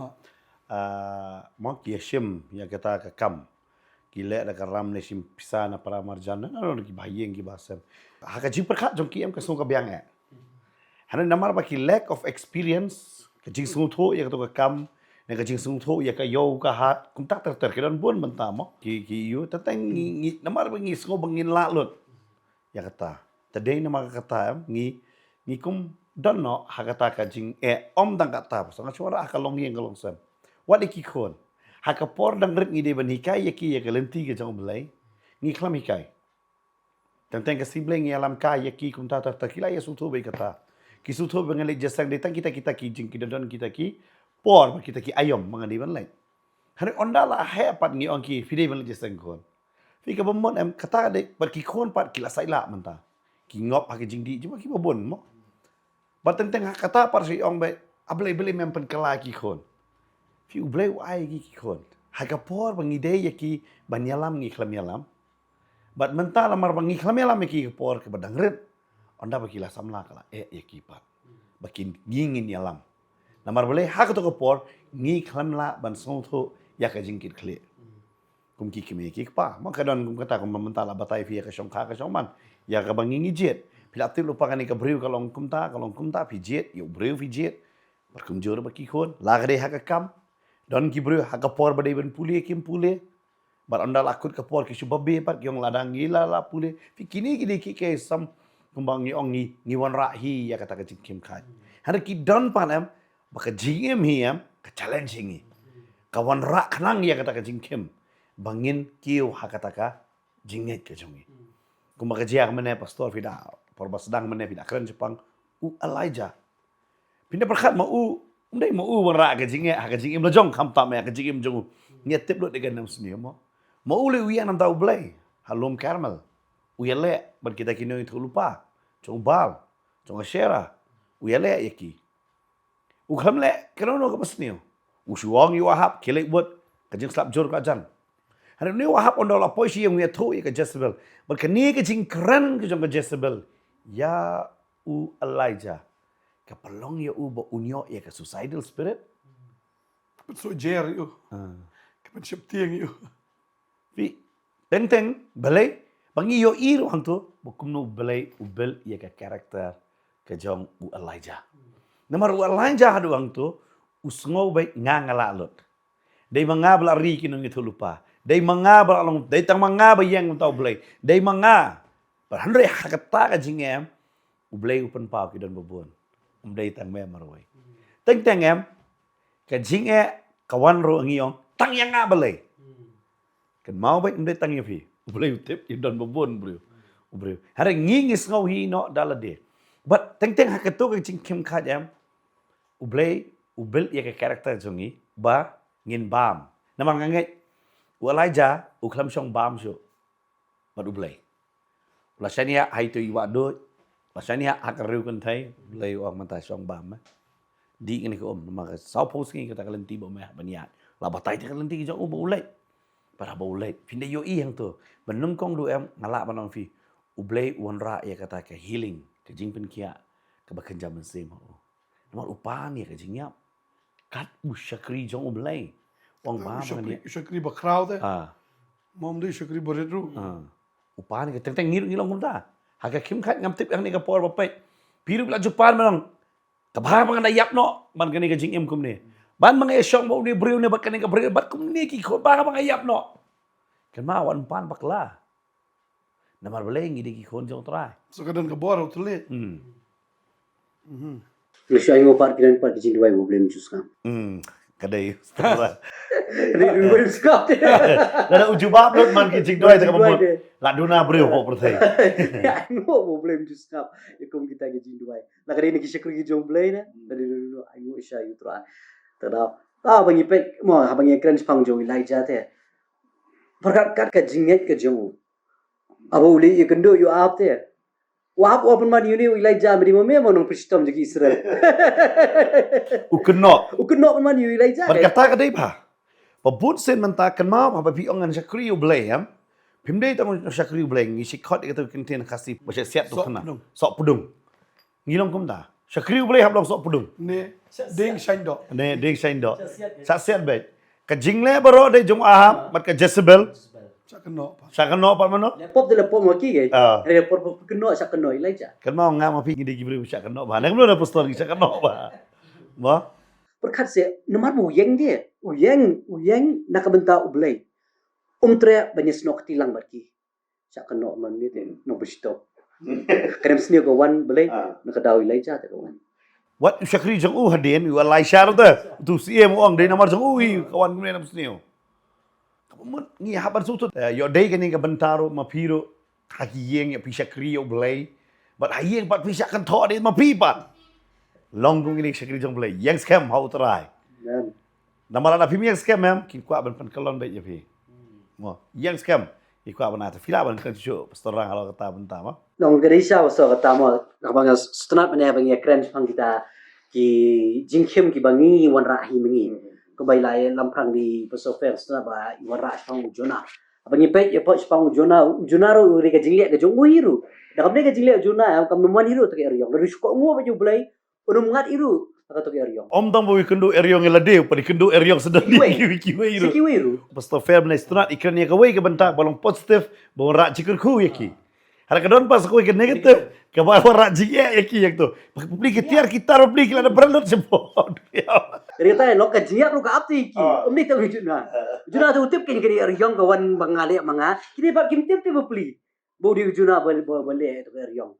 Ah, mo ki ïa shim ïa kata ka kam. Ki leh da ka ram ne shim pisa na para marjan, na don ki ba ha ïing ki ba ha sem. Ha ka jingpyrkhat jong ki em ka sngew ka biang eh. Hynrei namar ba ki lack of experience, ka jingsngewthuh ïa kato ka kam, ne ka jingsngewthuh ïa ka ïew ka hat, kumta ter ter, ki don bun bynta mo. Ki, ki ïoh, teng teng ngi, ngi, namar ba ngi sngew ba ngin lah lut ïa kata. Te dei namar kata em, ngi, ngi kum don noh ha kata ka jingeh, ym tang kata, ba sa nga shu wanrah ha ka longïing ka longsem. Wat ïa ki khun. Ha ka por dang rit ngi dei ban hikai ïa ki ïa ka lynti ka jong U Blei, ngi khlem hikai. Teng teng ka sngi Blei ngi ïalam kai ïa ki kumta ter ter, ki la ïa sngewthuh beit kata. Ki sngewthuh ba ngan leit jingïaseng, dei tang kita kita ki jing, ki don don kita ki por, ba kita ki aïom ba ngan dei ban leit. Hynrei ynda la heh pat ngi ong ki, phi dei ban leit jingïaseng khun. Phi, kaba mut em, kata dei, bad ki khun pat ki la sait lah mynta. Ki ngop ha ka jingdih jong ki ba bun mo. Bad teng teng ha kata pat shu ong ba, A Blei, Blei mem pynkylla ki khun. Phi, U Blei u ai ki, ki khun. Ha ka por ba ngi dei ïa ki ban ïalam ngi khlem ïalam. Bad mynta namar ba ngi khlem ïalam ïa ki ka por kaba dang rit, ynda ba ki la samla ka la eh ïa ki pat ba kin, ngi ngin ïalam. Namar balei, ha kato ka por ngi khlem lah ban sngewthuh ïa ka jingkitkhlieh. Kum ki kmie ki kpa, ma ka don kum kata, kum mynta la batai phi ïa ka shongkha ka shongman, ïa kaba ngi ngi jied. Phi la tip lypa kane ka briew ka long kumta, ka long kumta, phi jied ïa u briew, phi jied. Bad kumjuh ba ki khun, la ka dei ha ka kam, don ki briew ha ka por ba dei ban pule kim pule. Bad ynda la kut ka por ki shu babe pat, ki ong lada ngi la, la pule. Phi, kine ki dei ki case sam, kumba ngi ong ngi, ngi wanrah hi ïa kata ka jingkhim khat. Hynrei ki don pat em ba ka jingim hi em ka challenge hi ngi. Ka wanrah khnang ïa kata ka jingkhim ba ngin kiew ha kata ka jingngeit ka jong ngi. Kumba ka jia ka mynne, Pastor, phi da, por ba sdang mynne phi da kren shaphang u Elijah. Phin da pyrkhat ma u, um dei ma u wanrah ka jingeh ha ka jingim la jong, khamtam eh ha ka jingim jong u. Ngi tip lut ïa ka nam sniew mo. Ma u leh u ïeng na bynta U Blei ha lum Karmel. U ïaleh bad kita ki nongïathuhlypa jong u Baal, jong Asherah. U ïaleh ïa ki. U khlem leh kano kano kaba sniew. U shu ong ïa u Ahab, khie leit wad, ka jingslap jur ka jan. Hynrei une u Ahab ynda la poi sha ïing u ïathuh ïa ka Jezebel. Bad kane ka jingkren ka jong ka Jezebel ïa u Elijah, ka pynlong ïa u ba un ïoh ïa ka suicidal spirit. Ka pynsheptieng ïa u. Ah. Ka pynsheptieng ïa u. Phi, teng teng, balei ba ngi ïohi ruh hangto ba kumno Blei u build ïa ka character ka jong u Elijah. Namar u Elijah haduh hangto u sngew beit nga nga lah lut. Dei ma nga ba la ri ki nongïathuhlypa. Dei ma nga ba la long, dei tang ma nga ba ïeng na bynta U Blei. Dei ma nga. Bad hynrei ha kata ka jingeh em, U Blei u pynpaw ki don ba bun. Um dei tang me marwei. Teng teng em, ka jingeh ka wan ruh ngi ong tang ïa nga balei. Kynmaw beit, ym dei tang ïa phi. U Blei u tip ïa u don babun briew. U briew. Hynrei ngi ngi sngew hi noh da lade. Bad teng teng ha kato ka jingkhim khat em, U Blei u build ïa ka character jong ngi ba ngin bam. Namar nga ngeit u Elijah u khlem shong bam shuh bad U Blei. U la shaniah ha ito i wah duh, u la shaniah ha ka riew kynthei, U Blei u ong mynta shong bam, eh. Dih kane ka um, namar ka sawphew sngi kata ka lynti ba me hap ban ïaid. La batai te ka lynti ka jong u ba u leit. Bad haba u leit, phin da ïohi hangto. Ban nyngkong duh em, nga lah ban ong phi, U Blei u wanrah ïa kata ka healing, ka jingpynkhiah kaba kynja mynsiem ha u. Namar u pan ïa ka jingïap. Kat u shakri jong U Blei. U ong ba u shakri, u shakri bakhraw te. Ah. Mo ym dei u shakri barit ruh. Ah. U pan ïa ka, teng teng ngi ruh ngi long kumta. Ha ka khim khat ngam tip ïa kane ka por ba peit. Phi ruh la ju pan ban ong, ka bha ba nga da ïap noh ban kane ka jingim kumne. Ban ba nga ïashong bad une u briew ne, bad kane ka briew, bad kumne ki khun, bha ba nga ïap noh. Kynmaw, wat pan bakla. Namar balei? Ngi dei ki khun jong U Trai. So ka don ka bor ha u thylliej. Hmm. Mhm. Nga shu ai nguh pat ki don pat ki jingduwai ba U Blei un ju sngap. Hmm. Ka dei. Ka dei U Blei un sngap. Lada u jubab lut man ki jingduwai te ka ba mut. Jingduwai te. La duna briew hapoh pyrthei. Ai nguh ba U Blei un ju sngap ïa kum kita ki jingduwai. La ka dei na ki shakri ki jong U Blei ne. Ka dei, ai nguh sha ïa U Trai. Te da, ah, ba ngi peit mo, haba ngi kren shaphang jong u Elijah te. Pyrkhat kat ka jingngeit ka jong u. Haba u leit ïakynduh ïa u Ahab te, u Ahab u ong pynban ïa une u Elijah, me dei ma me mo nongpynshitom jong ki Israel. U kynnoh. U kynnoh pynban ïa u Elijah. Bad kata ka dei ba, ba bun sien mynta, kynmaw ba, ba phi ong ngan shakri U Blei, em. Phim dei tang shakri U Blei, ngi shu khot ïa kato ka kyntien Khasi ba shet shet tu khana. Soh pdung. Ngi long kumta. Shakri U Blei hap long soh pdung. Ne ding shaiñ doh. Ne ding shaiñ doh. Shet shet beit. Ka jingleh baroh dei jong Ahab bad ka Jezebel. Shah kynnoh pat. Shah kynnoh pat mano? Leh pop te leh pop ma ki, eh. Ah. Leh pop, pop kynnoh, shah kynnoh Elijah. Kynmaw nga ma phi ngi dei ki briew shah kynnoh ba. Nga kumno na pastor ngi shah kynnoh ba. Mo? Pyrkhat seh, namar ba u ïeng de. U ïeng, u ïeng na ka bynta U Blei. Um treh ban ïasnoh kti lang bad ki. Shah kynnoh man ne te, nongpynshitom. Ka dei sniew ka wan Blei, ah, na ka daw Elijah te ka wan. Wat u shakri jong u hadien, u Elisha ruh te, uto u siem u ong dei namar jong u hi ka wan kumne, nongpynsniew. Ka mut ngi hap ban sngewthuh, eh, ïoh dei kane ka bynta ruh ma phi ruh, ha ki ïing ïa phi shakri ïa U Blei. Bad ha ïing pat phi shah kynthoh dei ma phi pat. Long kum kine ki shakri jong U Blei, ïeng skhem ha U Trai. Amen. Namar lada phim ïeng skhem em, kin kwah ban pynkyllon beit ïa phi. Mo, ïeng skhem, ki kwah ban ai, te phi lah ban kren shuh, Pastor Rang, halor kata bynta mo. Long ka dei sha, Pastor, kata mo, haba nga sngewtynnat mynne ba ngi kren shaphang kita ki jingkhim kiba ngi wanrah hi ma ngi. Hmm. Kumba i la ïalam phrang di Pastor Fer sngewtynnat ba i wanrah shaphang u Jonah. Haba ngi peit ïa peit shaphang u Jonah, u Jonah ruh u dei ka jingleh ka jong u hi ruh. Da kam dei ka jingleh u Jonah, kam nym wan hi ruh ha kato ka eriong. Lada u shu kohnguh bad U Blei, un ym ngat hi ruh ha kato ka eriong. Ym tang ba u ïakynduh eriong ïa lade, u pat ïakynduh eriong sha kiwei, kiwei, kiwei ruh. Sha kiwei ruh. Pastor Fer mynne sngewtynnat i kren ïa kawei ka bynta ba long positive, ba wanrah jingkyrkhu ïa ki. Hynrei ka don pat sa kawei ka negative, kaba wanrah jingeh ïa ki ïa kato. Bapli ki tiar ki tar bapli ki la dep bret lut sha bor. Hynrei kata long ka jingeh ruh ka ap ïa ki. Ah. Ym dei tang u Jonah. Jonah te u tip kein ka dei eriong ka wan ba nga leh ma nga. Kine pat kim tip te bapli ba u dei u Jonah ba, ba, ba leh ïa kato ka eriong.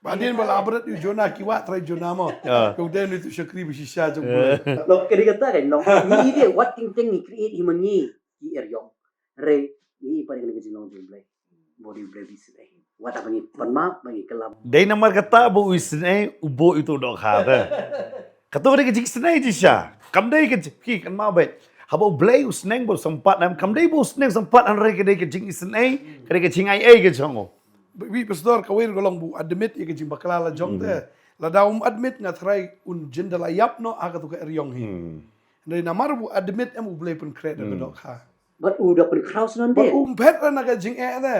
Ba hadien ba la bret ïa u Jonah ki wah trai Jonah mo. Ah. Ka u dei une u shakri ba shisha jong U Blei. Long ka dei kata ka long. Ngi dei wat teng teng ngi create hi ma ngi ki eriong. Hynrei ngi pat ngi ka jinglong jong U Blei. Mo dei U Blei ba isynei. Wat haba ngi pan map ba ngi kylla. Dei namar kata ba u isynei u buh ïa uto u dohkha te. Kato ka dei ka jingisynei shisha. Kam dei ka jing, phi kynmaw beit. Haba U Blei u sneng ba u sympat em, kam dei ba u sneng sympat, hynrei ka dei ka jingisynei, ka dei ka jingai ei ka jong u. Wi Pastor, kawei ruh ka long ba u admit ïa ka jingbakla la jong te. Mhm. Lada um admit nga tharai un jin da la ïap noh ha kato ka eriong hi. Hmm. Hynrei namar ba u admit em, U Blei pynkhreh da ka dohkha. Bad u da pynkhraw snon te. Bad um phet re na ka jingeh te.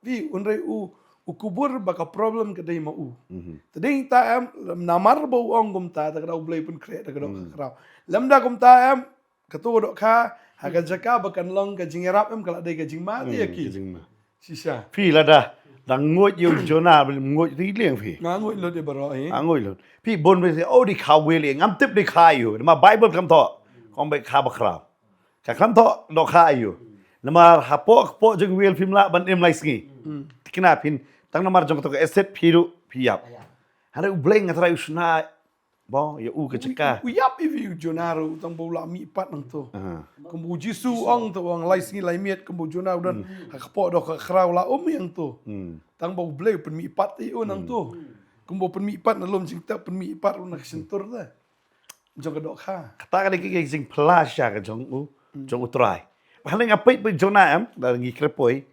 Phi, hynrei u, u kubur ba ka problem ka dei ma u. Mhm. Te dei ta em, namar ba u ong kumta, te ka da U Blei pynkhreh da ka dohkha khraw. Lymda kumta em, kato ka dohkha, ha ka jaka ba kan long ka jingïarap em, ka la dei ka jingma te ïa ki. Hmm, ka jingma. Shisha. Phi lada, dang nguid ïa u Jonah, ba nguid te liang phi. Nga nguid lut ïa baroh hi. Nga nguid lut. Phi bun ba, oh, dei kha wei liang, ngam tip dei kha ïa u. Ma Bible kam thoh, kong ba kha bakhraw. Ka khlem thoh dohkha ïa u. Namar hapoh, hapoh jong ka whale phim lah ban im lai sngi. Hmm. Te kane phin, tang namar jong kato ka acid phi ruh phi ïap. Hynrei U Blei nga tharai u shna Ba ïa u ka jaka. U ïap ïa u Jonah ruh tang ba u la mihpat nangto. Kumba u Jisu u ong to, u ong lai sngi lai miet, kumba u Jonah u don ha ka kpoh doh ka khraw, u la um ïa nangto. Tang ba U Blei u pynmihpat ïa u nangto. Kumba u pynmihpat na lum jingtep, pynmihpat ruh na ka shyntur te jong ka dohkha. Kata ka dei ka jingphylla shisha ka jong u, jong U Trai. Ba hynrei nga peit ba Jonah em, da ngi kyrpoi,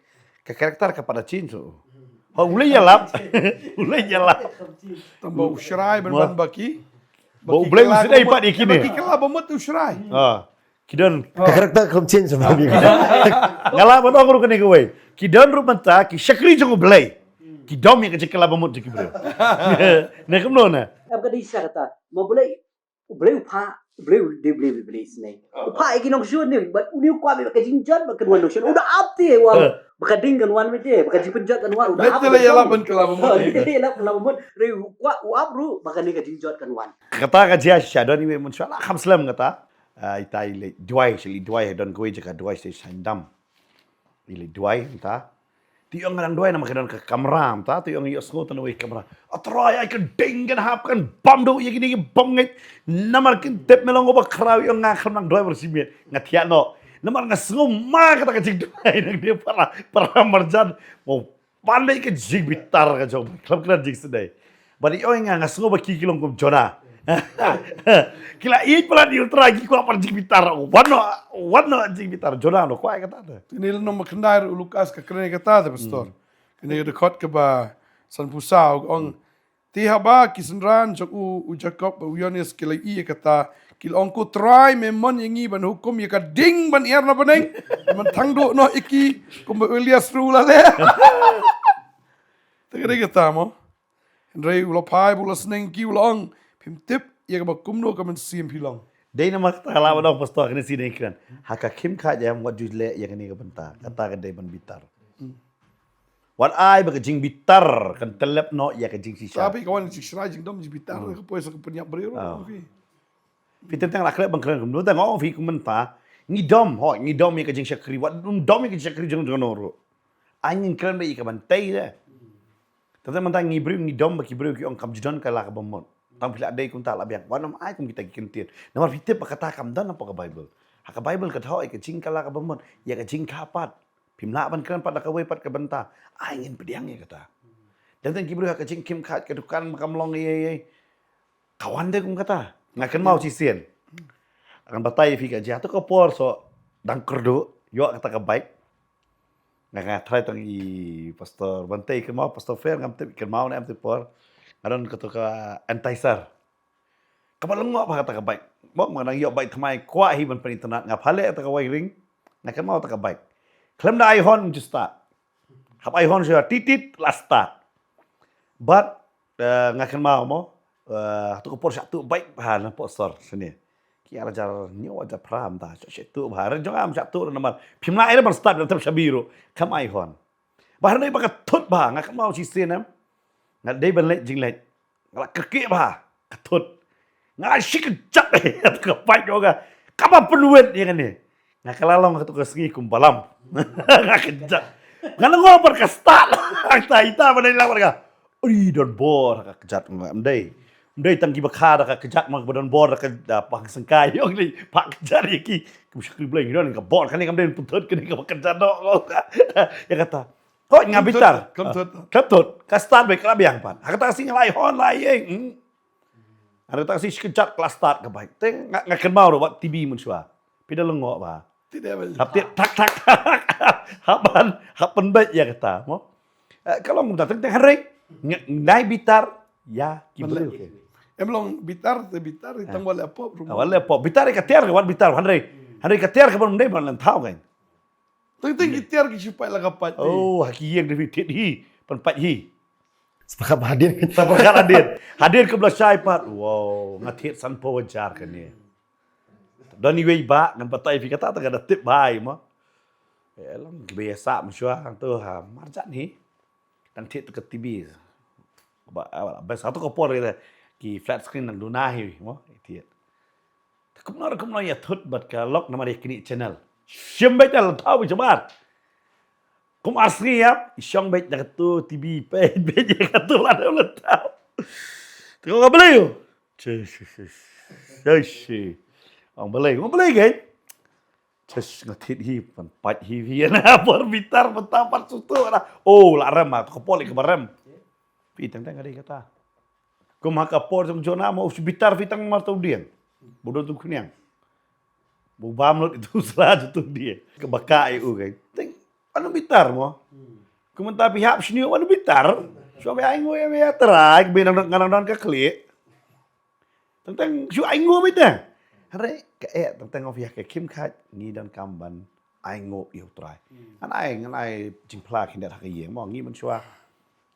ka character ka pat da change u. Ha, u leh ïalap. U leh ïalap. Tang ba u Shrai ban ban ba ki. Ba U Blei u sdei pat ïa kine. Ba ki kylla ba mut u Shrai. Ah. Ki don. Ka character ka change ba ki. Nga lah ban ong ruh kane kawei. Ki don ruh mynta ki shakri jong U Blei. Ki dom ïa ka jingkylla ba mut jong ki briew. Ne kumno ne? Em ka dei shisha kata. Ma U Blei, U Blei u phah, U Blei u dei U Blei, U Blei isynei. U phah ïa ki nongshun ne, bad une u kwah ba ka jingjot ba kan wan nongshun. U da ap te u ong ba ka ding kan wan, bad te ba ka jingpynjot kan wan. U da ap. Bad te la ïalap ban kylla ba mut. Te la ïalap kylla ba mut. Re u kwah, u ap ruh ba kane ka jingjot kan wan. Kata ka jia shisha don iwei mynshuwa la kham slem kata. Ah, ita i leit duwai, shi leit duwai, don kawei jaka duwai shi sha dam. I leit duwai mynta. Te i ong nga dang duwai namar ka don ka kamra mynta, te i ong ïohsngew tang na wei kamra. A Trai, ai ka ding kan hap, kan bam duh ïa kine ki bym ngeit. Namar kin tip me long uba khraw, i ong nga khlem nang duwai mar shi miet. Nga thiah noh. Namar nga sngew ma kata ka jingduwai nang dei para, para marjan. Mo Ban leh ka jingbitar ka jong, khlem kren jingsdei. Bad i ong nga, nga sngew ba ki ki long kum Jonah. Ki la ïeit palat ïa U Trai, ki kwah pat jingbitar. Wan noh, wan noh jingbitar. Jonah noh kwah kata te. Te ne lyngnong ba khyndai ruh u Lukas ka kren kata te, Pastor. Kane ka dkhot kaba sanphew saw ka ong, te haba ki synran jong u, u Jakob bad u Ïoannis ki la ïohi ïa kata, ki la ong, ko Trai, me mon ïa ngi ban hukum ïa ka ding ban ïar na bneng, ban thang duh noh ïa ki kumba u Elias ruh u la leh. Te ka dei kata mo. Hynrei u la phai bad u la sneng ïa ki, u la ong, phim tip ïa kaba kumno ka mynsiem phi long. Dei namar kata la ba dong, Pastor, kane shi dei kren. Ha ka khim kha jam wat ju leh ïa kane ka bynta. Kata ka dei ban bitar. Wat ai ba ka jingbitar kan tyllep noh ïa ka jingshisha. Tapi ka wan jingshrai jingdom jingbitar ka poi sa ka pynïap briew ruh. Phi teng teng la klet ban kren kumno, tang ong phi kumta. Ngi dom, ho, ngi dom ïa ka jingshakri, wat dom ïa ka jingshakri jong jong ruh. Ai ngin kren ba ïa ka ban tei de. Tang tang mynta ngi briew ngi dom ba ki briew ki ong kam ju don ka la ka bamut. Tang phi la dei kumta la biang. Wat nym ai kum kita ki kyntien. Namar phi tip ba kata kam don hapoh ka Baibl. Ha ka Baibl ka thoh ïa ka jingkylla ka bamut, ïa ka jingkha pat. Phim lah ban kren pat da kawei pat ka bynta. Ai ngin pdiang ïa kata. Teng teng ki briew ha ka jingkhim kha ka dukan ba kam long ei ei ei. Ka wan de kum kata. Nga kynmaw shisien. Ngan batai ïa phi ka jia tu ka por so dang kyrduh ïoh kata ka bike. Nga, nga tharai tang i Pastor Bantei kynmaw, Pastor Fer ngam tip kynmaw ne em te por. Nga don kato ka Enticer. Kaba lyngngoh bha kata ka bike. Bok ma nga dang ïoh bike thymmai kwah hi ban pyn-itynnad, nga pha leh kata ka wiring. Nga kynmaw kata ka bike. Khlem da ai hon ju start. Hap ai hon shuwa tit tit la start. Bad, eh, nga kynmaw mo, eh, tu ka por shah tuh bike bha na Pok Sor shane. Ki ar hajar hynñiew hajar phra mynta, shah, shah tuh bha. Re jong nga ym shah tuh re namar phim lah ïa re ban start, ban tep shabi ruh. Kam ai hon. Bha re ba ka thut bha, nga kynmaw shisien em. Nga dei ban leit jingleit. Nga la kyrkieh bha, ka thut. Nga shi kjat, ka bike jong nga. Kaba pynwit ïa kane. Nga kylla long kato ka sngi kum balam. Nga kjat. Nga lyngngoh bad ka start. Ita, ita ba dei lang bad ka. Ui, don bor ka kjat nga, ym dei. Ym dei tang kiba kha da ka kjat ma ba don bor da ka, da pang sengkai. Ïong li, pa kjat ïa ki. Kum shakri Blei ngi don ka bor kane kam dei pynthut kane kaba kjat noh. Ïa kata. Hooid nga bitar. Khlem thut. Khlem thut. Ka start beit ka la biang pat. Ha kata ka sngi nga la ai hon la ïeng. Ha kata ka sngi shi kjat ka la start ka bike. Te nga, nga kynmaw ruh wat T V mynshuwa. Phi da lyngngoh bha. Hap tied thak thak thak. Hap ban, hap pynbeit ïa kata mo. Eh, ka long kumta teng teng hynrei. Nga, nai bitar ïa ki briew ki. Em long bitar te bitar tang wat leh pop ruh. Wat leh pop. Bitar ïa ka tiar ka wat bitar hynrei. Hynrei ka tiar ka ban ym dei ban leh thaw kan. Teng teng ki tiar ki shu pait la ka pait. Oh, ha ki ïing dei thied hi, pynpait hi. Sa pyrkhat hadien. Sa pyrkhat hadien. Hadien ka bla shai pat. Wow, nga thied sanphew hajar kane. Don iwei ba ngan batai phi kata, ta ka da tip bha mo. Eh, long kiba ïa sah mynshuwa tu ha marjan hi. Dang thied tu ka T V. Ba, ba, ba satu ka por ki flat screen nang duna hi mo. Thied. Te kumno re kumno ïa thut bad ka lok namar ïa kine channel. Shim beit da la thaw beit shabar. Kum ar sngi ïap, i shong beit da katu T V peit beit ïa katu la da la thaw. Te ko ka blei. Che, che, che, che, che. Ong balei, ong balei, kan? Che, nga thied hi, pan pat hi, hi, na, por bitar, pan ta, pat sutu, na. Oh, la rem, ah, ka por, ka ba rem. Phi teng teng, ada kata. Kum ha ka por jong Jonah, mo, bitar, phi tang mar tu dieng. Bodoh tu kunyang. Bu bam lut itu sla tu dia. Ka ba ka ai u, kan. Teng, anu bitar mo. Kumta phi hap sniew anu bitar. Shuwa ba ai ngui ba trai, ba nang nang nang ka klik. Teng teng shu ai ngui ba ta. Hare ka eh teng teng of ya ka khim khat ngi donkam ban ai ngui ïa u trai. Ngan ai, ngan ai jingphla khyndiat ha ka ïing mo, ngi mynshuwa.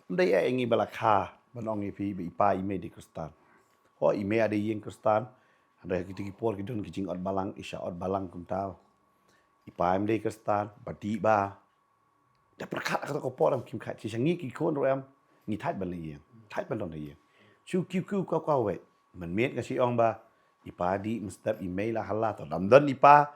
Ym dei eh ngi ba la kha ban ong ïa phi ba i pa i mei dei Khristan. Ho, i mei a dei ïing Khristan. Hynrei ha kito ki por ki don ki jingot balang, i shah ot balang kumta. I pa im dei Khristan, ba dih ba. Da pyrkhat ha kato ka por em khim khat, shisha ngi ki khun ruh em, ngi thait ban leit ïing, thait ban don ha ïing. Shu kiew kiew kaw kaw wei. Mynmiet nga shu ong ba i pa dih, mynstep i mei la hala, to dam don i pa.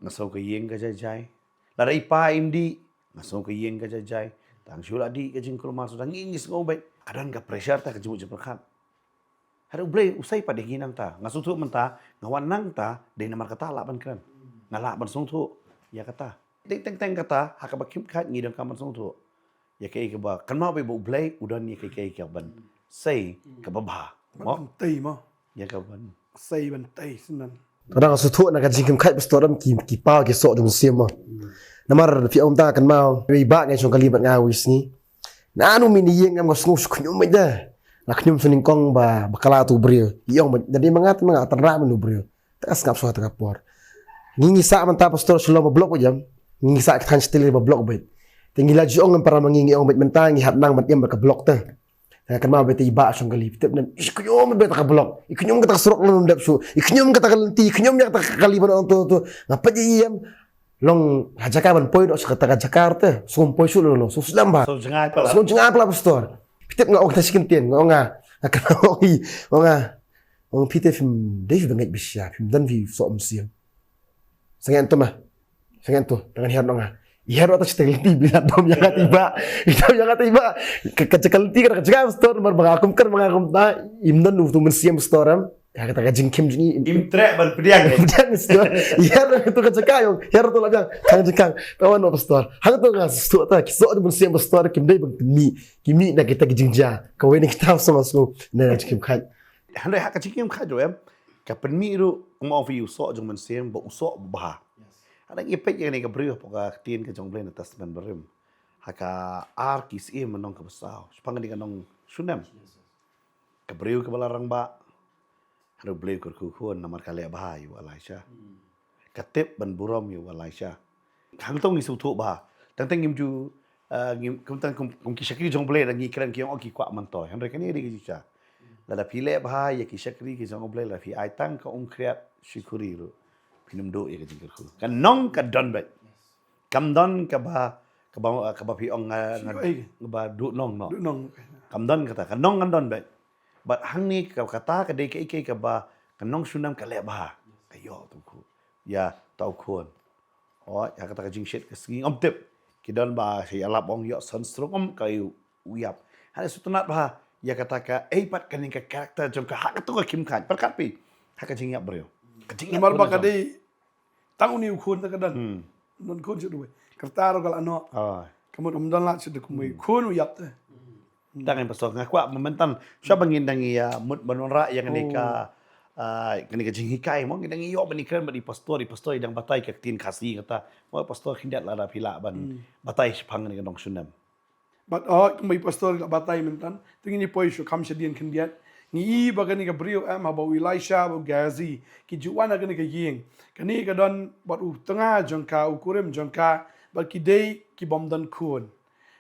Nga sngew ka ïing ka jai jai. Lada i pa im dih, nga sngew ka ïing ka jai jai. Tang shu la dih ka jingkulmar, suda ngi ngi sngew beit. Ka don ka pressure ta, ka jingmut jingpyrkhat. Hynrei U Blei u sei pat ïa ngi nangta. Nga sngewthuh mynta, nga wan nangta, dei namar kata lah ban kren. Nga lah ban sngewthuh ïa kata. Dei teng teng kata, ha kaba khim khat ngi donkam ban sngewthuh ïa kaei kaba, kynmaw beit ba U Blei u don ïa kaei kaei kaban sei kaba bha. Mo? Ban tei mo. Ïa kaban sei ban tei sngewthuh. Tang nga sngewthuh na ka jingkhim khat pastor em, ki, ki paw ki soh jong u Mynsiem mo. Namar phi ong ta, kynmaw, i bah ngi shong kali bad nga wei sngi. Na nu mi ni ïing em, nga sngew shu khñium beit da. La khñium shu nyngkong ba, ba ka la tu briew. I ong beit da, dei ma nga, ma nga tang ra mynnu briew. Te ka sngap shuwa te ka por. Ngi ngi sah mynta pastor shu long ba block beit em. Ngi ngi sah ka thaiñ steel ba block beit. Te ngi la ju ong em, para ma ngi ngi ong beit mynta ngi hap nang ban im bad ka block te. Te ka kynmaw beit te i bah shong kali. Tip nem, i khñium beit ka block. I khñium kata ka surok lem dep shu. I khñium kata ka lynti, i khñium ïa kata ka kali ban ong tu tu. Nga peit ïa i em. Long ha jaka ban poi noh sha kata ka jaka te. Sngewm poi shuh long long. Sngewslem bha. Sngewjngai pala. Sngewjngai pala pastor. Phi tip nga ong kata shi kyntien, nga ong nga. Nga kynmaw ong i, ong nga. Ong phi te phim dei phi ba ngeit bishar, phim don phi soh mynsiem. Sangeh to ma. Sangeh to, tang ngan hiar noh nga. I hiar noh ta shi te lynti, bli la dom ïa nga te i bah. I dom ïa nga te i bah. Ka, ka jaka lynti ka, ka jaka pastor, namar ba nga kum kren, ba nga kum ta, im don u tu mynsiem pastor em. Ïa kata ka jingkhim jong ngi. Im treh ban pdiang. Pdiang pastor. Ïa kata ka jaka ïong. Ïa kata la biang. Tang jingkhang. Tawan noh pastor. Hangto nga sngewthuh ta. Ki soh jong u Mynsiem pastor kim dei ban pynmih. Ki mih na kita ki jingjia. Kawei na kita sngewsngew. Na jingkhim khat. Hynrei ha ka jingkhim khat ruh em. Ka pynmih ruh kumba ong phi u soh jong u Mynsiem ba u soh ba bha. Hynrei ngi peit ïa kane ka briew hapoh ka ktien ka jong U Blei na Testament Barim. Ha ka ar ki syiem, nong kaba saw. Shaphang kane ka nong Shunem. Ka briew kaba la rangbah. Hynrei U Blei u kyrkhu khun namar ka leh bha ïa u Elisha. Ka tip ban burom ïa u Elisha. Hangto ngi sngewthuh bha. Tang tang ngim ju, ah, ngim, kum tang kum, kum ki shakri jong U Blei da ngi kren ki ong, oh, ki kwah myntoi. Hynrei kane dei ka jingshisha. Lada phi leh bha ïa ki shakri ki jong U Blei, lada phi ai tang ka umkhriat shi kuri ruh, phin ym duh ïa ka jingkyrkhu. Ka nong ka don beit. Kam don kaba, kaba, kaba phi ong nga, nga, kaba duh nong noh. Duh nong. Kam don kata, ka nong kan don beit. Bad hangne ka, kata ka dei kaei kaei kaba ka nong Shunem ka leh bha. Ka ïoh tu khu. Ïa, tau khun. Oh, ïa kata ka jingshit ka sngi ngam tip. Ki don ba sa ïalap ong ïoh san strung, ym, ka ïoh u ïap. Hynrei sngewtynnat bha ïa kata kaei pat kane ka character jong ka ha kato ka khim khat. Pyrkhat phi. Ha ka jingïap briew. Ka jingïap briew. Namar ba ka dei tang une u khun te ka don. Hmm. Don khun shuh duwai. Kata ruh ka la noh. Ah. Ka mut ym don lad shuh da kumwei. Hmm. Khun u ïap te. Hmm. Tang ïa pastor nga kwah mynta. Shuwa ba ngin dang ïa mut ban wanrah ïa kane ka, ah, kane ka jinghikai mo, ngin dang ïoh ban ïakren bad i pastor, i pastor i dang batai ka ktien Khasi kata. Mo pastor khyndiat lada phi lah ban batai shaphang kane ka nong Shunem. Bad, oh, kumba i pastor i la batai mynta, te ngin ïa poi shu kham shadien khyndiat. Ngi i ba kane ka briew em, haba u Elisha bad u Gehazi ki ju wan ha kane ka ïing. Kane ka don bad u tnga jong ka, u kurim jong ka, bad ki dei ki bym don khun.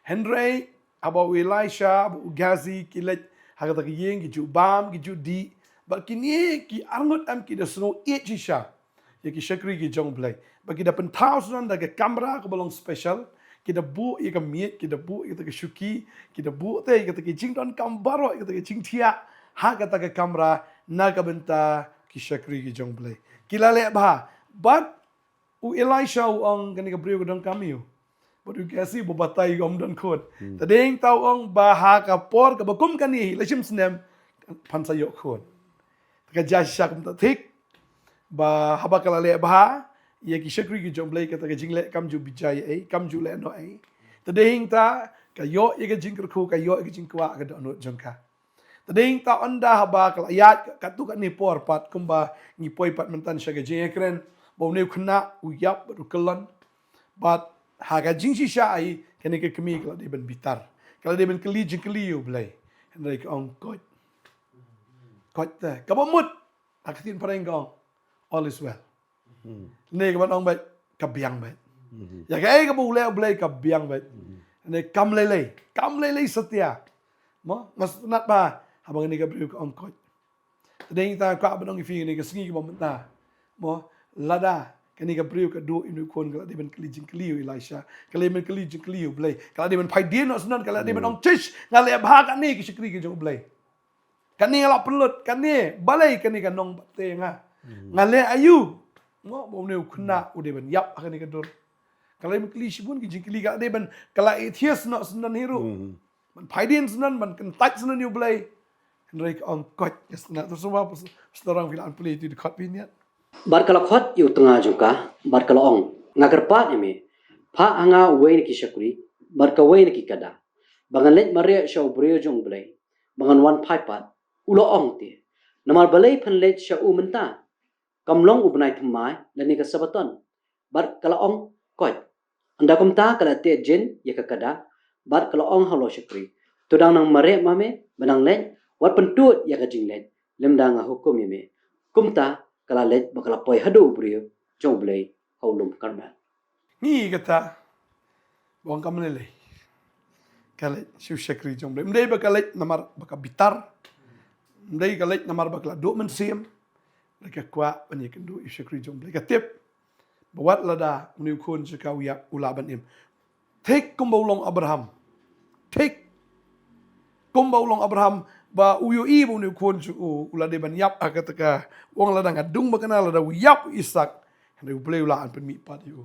Hynrei haba u Elisha bad u Gehazi ki leit ha kata ka ïing, ki ju bam, ki ju dih, bad kine ki arngut em ki da sngew ïeit shisha ïa ki shakri ki jong U Blei. Bad ki da pynthaw shuh da ka kamra kaba long special, ki da buh ïa ka miej, ki da buh ïa kata ka shuki, ki da buh te ïa kata ki jingdonkam baroh, ïa kata ki jingthiah ha kata ka kamra na ka bynta ki shakri ki jong U Blei. Ki la leh bha. Bad u Elisha u ong kane ka briew ka donkam ïa u. Bad u Gehazi ba batai ym don khun. Hmm. Te dei tau ong ba ha ka por kaba kum kane, la shim snem, phan sa ïoh khun. ka jia shisha kumta thik. Ba haba ka la leh bha ïa ki shakri ki jong U Blei, kata ka jingleh kam ju bishar ïa ei, kam ju leh noh ei. Te dei hangta ka ïoh ïa ka jingkyrkhu, ka ïoh ïa ka jingkwah ha ka dohnud jong ka. Te dei hangta ynda haba ka la ïaid katto katne por pat, kumba ngi poi pat mynta sha ka jingïakren, ba une u khynnah u ïap bad u kyllon. Bad ha ka jingshisha ei, kane ka kmie ka la dei ban bitar, ka la dei ban kylli jingkylli ïa U Blei. Hynrei ka ong koit. Koit te. Kaba mut, ha ka ktien phareng ka ong, all is well. Hmm. Ne kaba ong beit, ka biang beit. Hmm. Ïa kaei kaba u leh U Blei, ka biang beit. Hmm. Ne kam lei lei, kam lei lei satia. Mo, nga sngewtynnat ba haba kane ka briew ka ong koit. Te dei hangta nga kwah ban ong ïa phi kane ka sngi kaba mynta. Mo, lada kane ka briew ka duh ïa une u khun, ka la dei ban kylli jingkylli ïa u Elisha, ka la dei ban kylli jingkylli ïa U Blei, ka la dei ban phai dien noh shnong, ka la dei ban ong, "Chish, nga leh bha kane ki shakri ki jong U Blei. Kane nga la pynlut, kane, balei kane ka nong pat te nga? Nga leh aïu?" Mo, ba une u khynnah u dei ban ïap ha kane ka dur. Ka la dei ban kylli shibun ki jingkylli, ka la dei ban, ka la atheist noh shnong hi ruh. Hmm. Ban phai dien shnong, ban kyntait shnong ïa U Blei. Hynrei ka ong koit, ka sngewtynnat, to sngewbha, sngewrang phi lah ban pule ïa tu, dkhot phi niat. Bad ka la khot ïa u tnga jong ka, bad ka la ong, nga kyrpad ïa me, phah ha nga uwei na ki shakri, bad kawei na ki kada, ba ngan leit mareh sha u briew jong U Blei, ba ngan wan phai pat. U la ong te, namar balei phan leit sha u mynta? Kam long u bnai thymmai lane ka Sabaton. Bad ka la ong, koit. Ynda kumta ka la teh jin ïa ka kada, bad ka la ong ha u lawshakri, to dang nang mareh ma me, ba nang leit, wat pyntud ïa ka jingleit, lymda nga hukum ïa me. Kumta ka la leit bad ka la poi haduh u briew jong U Blei ha u lum Karmel. Ngi kata, ba ong kam lei lei. Ka leit sha u shakri jong U Blei. Ym dei ba ka leit namar ba ka bitar. Ym dei ka leit namar ba ka la duh mynsiem. Hynrei ka kwah ban ïakynduh ïa u shakri jong U Blei. Ka tip ba wat lada une u khun jong ka u ïap, u lah ban im. Thik kumba u long Abraham. Thik kumba u long Abraham, ba u ïohi ba une u khun jong u u la dei ban ïap ha kata ka, u ong, lada nga dung ba kane, lada u ïap u Isaak, hynrei U Blei u lah ban pynmih pat ïa u.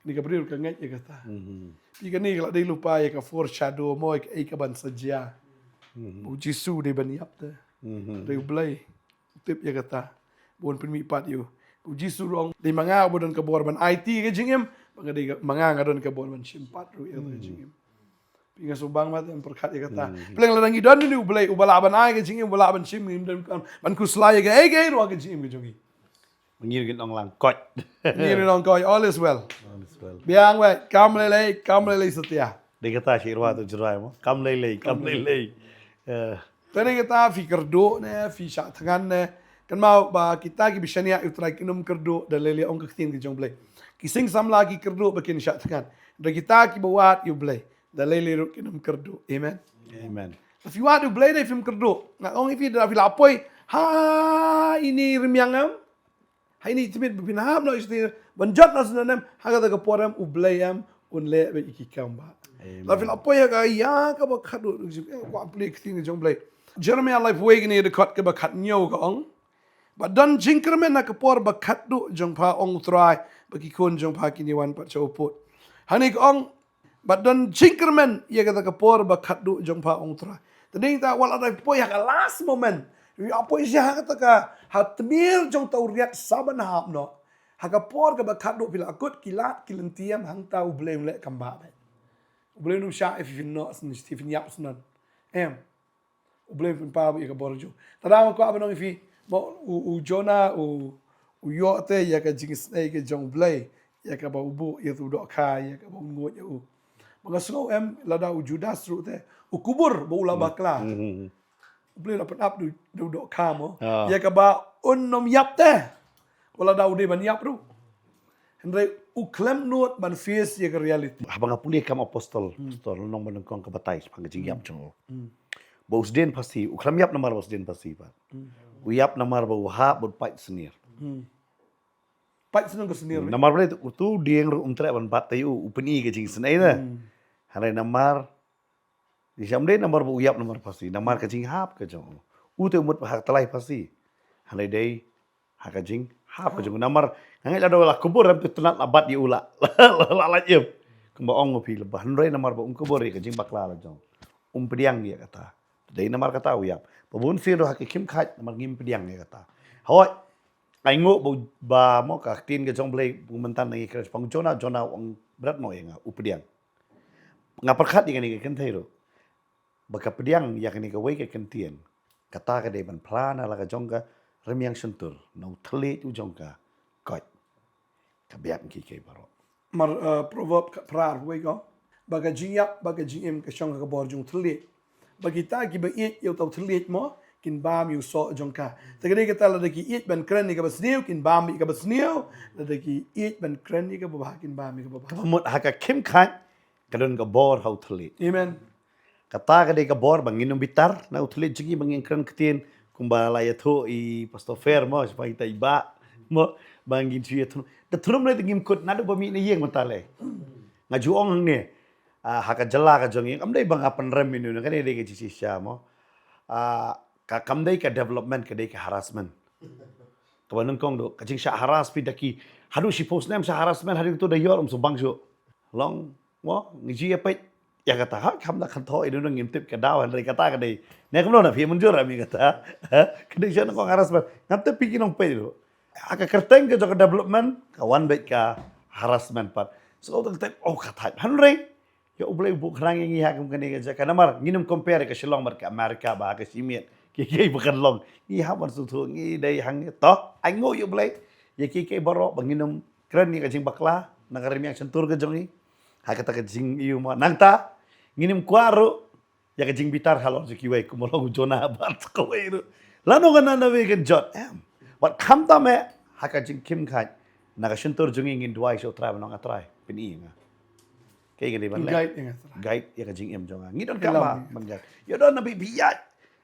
Kane ka briew ka ngeit ïa kata. Mhm. Phi, kane ka la dei lypa ïa ka foreshadow mo, ïa kaei kaban sa jia. Mhm. U Jisu u dei ban ïap te. Mhm. Hynrei U Blei u tip ïa kata, ba un pynmih pat ïa u. U Jisu u ong, dei ma nga ba don ka bor ban aiti ïa ka jingim, ba nga dei ka, ma nga nga don ka bor ban shim pat ruh ïa ka jingim. Phi, nga shu bang mat, em, pyrkhat ïa kata. Hmm. Pleng lada ngi don ïa une U Blei uba lah ban ai ka jingim, uba lah ban shim, ngim don ban khuslai ïa kaei kaei ruh ha ka jingim ka jong ngi. Ngi ruh ngin ong lang koit. Ngi ruh ngin ong koit, all is well. All is well. Biang wei, kam lei lei, kam lei lei satia. Dei kata shi ruh tu jerai mo. Kam lei lei, kam lei lei. Eh. Te dei kata phi kyrduh ne, phi shah thngan ne. Kynmaw ba kita kiba shaniah ïa U Trai kin ym kyrduh da lei lei, ong ka ktien ka jong U Blei. Ki sing samla ki kyrduh ba kin shah thngan. Hynrei kita kiba wad ïa U Blei, da lei lei ruh kin ym kyrduh. Amen. Amen. Lada phi wad ïa U Blei, da phim kyrduh. Nga ong ïa phi, da phi la poi ha ine i rmiang em, ha ine i tmier ba phin hap noh shatei, ban jot noh shatei em, ha kata ka por em, U Blei em un leh beit ïa ki kam ba. Amen. Lada phi la poi ha ka ïa kaba khatduh, kwah pule ktien ka jong U Blei. Jeremiah laiphew wei, kane ka dkhot kaba khathynñiew ka ong, bad don jingkyrmen ha ka por ba khatduh jong pha, ong U Trai, ba ki khun jong pha kin ïa wan pat sha u pud. Hangne ka ong, bad don jingkyrmen ïa kata ka por ba khatduh jong pha, ong U Trai. Te dei ta wat la dei poi ha ka last moment, ïa poi sha ha kata ka, ha tmier jong uta u riat sa ban hap noh. Ha ka por kaba khatduh phi la kut ki lad ki lynti em, hangta U Blei un leh kam ba beit. U Blei un ym shah ïa phi phin noh shen, phin ïap shen. Em. U Blei un pynpaw ïa ka bor jong u. Te da nga kwah ban ong ïa phi, mo, u, u Jonah u, u ïoh te ïa ka jingisynei ka jong U Blei, ïa kaba u buh ïa uta u dohkha, ïa kaba un nguid ïa u. Ba nga sngew em, lada u Judas ruh te, u kubur ba u la bakla. Hmm. U Blei la pynap da u, da u dohkha mo. Ah. Ïa kaba un ym ïap te, wat lada u dei ban ïap ruh. Hynrei u khlem nud ban face ïa ka reality. Haba nga pule Kam Apostol, hmm, Apostol, nongpynïaid kong ka batai shaphang ka jingïap jong u. Hmm. Ba u sdien phasi, u khlem ïap namar ba u sdien phasi pat. Hmm. U ïap namar ba u hap ban pait snier. Hmm. Pait snier ka snier. Hmm. Namar balei, utu u dieng ruh um treh ban bat te ïa u, u pyni ka jingisynei te. Hmm. Hynrei namar Dei shisha ym dei namar ba u ïap namar phasi, namar ka jinghap ka jong u. U te u mut ha ka tlai phasi. Hynrei dei ha ka jinghap ka jong u. Namar nga ngeit lada la kubur em, te u tynnad la bat ïa u, la, la, la, la lait ïa u. Kumba ong u phi leh ba hynrei namar ba um kubur ïa ka jingbakla la jong u, um pdiang ïa kata. Dei namar kata u ïap. Ba bun sien ruh ha ki khim khat namar ngim pdiang ïa kata. Hooid. Ai nguh ba, ba mo ka ktien ka jong Blei ba mynta ngi kren shaphang Jonah, Jonah u ong bret noh ïa nga, u pdiang. Nga pyrkhat ïa kane ka kynthei ruh. Ba ka pdiang ïa kane kawei ka ktien. Kata ka dei ban phla na la ka jong ka rmiang shyntur, na u thylliej u jong ka. Koit. Ka biang ki kei baroh. Mar, eh, Proverb ka phra arphew wei ka ong, ba ka jingïap, ba ka jingim ka shong ha ka bor jong u thylliej. Ba kita kiba ïeit ïa uta u thylliej mo, kin bam ïa u soh jong ka. Te ka dei kata, lada ki ïeit ban kren ïa kaba sniew, kin bam ïa kaba sniew, lada ki ïeit ban kren ïa kaba bha, kin bam ïa kaba bha. Kaba mut ha ka khim khat, ka don ka bor ha u thylliej. Amen. Kata ka dei ka bor ba ngin ym bitar na u thylliej jong ngi ba ngin kren ktien kumba la ïathuh i Pastor Fer mo, shaphang ita i bah mo, ba ngin shu ïathuh. Te thylliej lei te ngim kut naduh ba mih na ïing mynta lei. Nga ju ong hangne, ah, ha ka jylla ka jong ngi, kam dei ba nga pynrem ïa uno, kane dei ka jingshisha mo. Ah, ka, kam dei ka development, ka dei ka harassment. Kaba nyngkong duh, ka jingshah harass phi da ki, haduh shiphew snem shah harassment, haduh to da ïoh ym shu bang shuh. Long, mo, ngi ju ïa peit ïa kata, ha, kam da kynthoi ïa uno, ngim tip ka daw, hynrei kata ka dei. Ne kumno na phi mynjur ïa mi kata. Ha? Ka dei sha nyngkong harassment. Ngam tip phi ki nongpeit ruh. Ha ka kyrteng ka jong ka development, ka wan beit ka harassment pat. So, ka tip, oh, ka thait. Hynrei, ïa U Blei u buh khnang ïa ngi ha kum kane ka jaka. Namar, ngin ym compare ka Shillong bad ka America ba ha ka shimet. Kiei kiei ba kan long. Ngi hap ban sngewthuh, ngi dei hangne. Toh, ai nguh ïa U Blei. Ïa kiei kiei baroh, ba ngin ym kren ïa ka jingbakla na ka rmiang shyntur ka jong ngi. Ha kata ka jingïohi mo. Nangta, ngin ym kwah ruh ïa ka jingbitar halor jong kiwei, kumba long u Jonah bad kawei ruh. Lano ka Nineveh kan jot em. Wat khamtam eh ha ka jingkhim khat na ka shyntur jong ngi, ngin duwai sha U Trai ban ong, A Trai, pyni ïa nga. Kaei ka dei ban leh? Guide ïa nga, Trai. Guide ïa ka jingim jong nga. Ngi donkam ban guide. Ïoh don na phi, phi ïaid.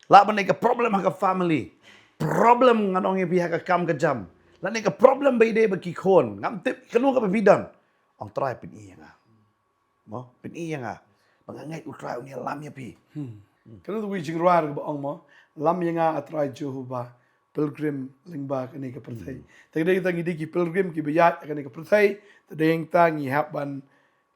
Lah ban ïoh ka problem ha ka family. Problem ngan ong ïa phi ha ka kam ka jam. Lah ïoh ka problem ba ïadei bad ki khun. Ngam tip kano kaba phi don. Ong, Trai, pyni ïa nga. Mo, pyni ïa nga. Ba nga ngeit U Trai un ïalam ïa phi. Hmm. Kane ka dei ka jingrwai kaba ong mo, lam ïa nga A Trai Jehobah, pilgrim lyngba kane ka pyrthei. Hmm. Te ka dei kita ngi dei ki pilgrim kiba ïaid ha kane ka pyrthei, te dei hangta ngi hap ban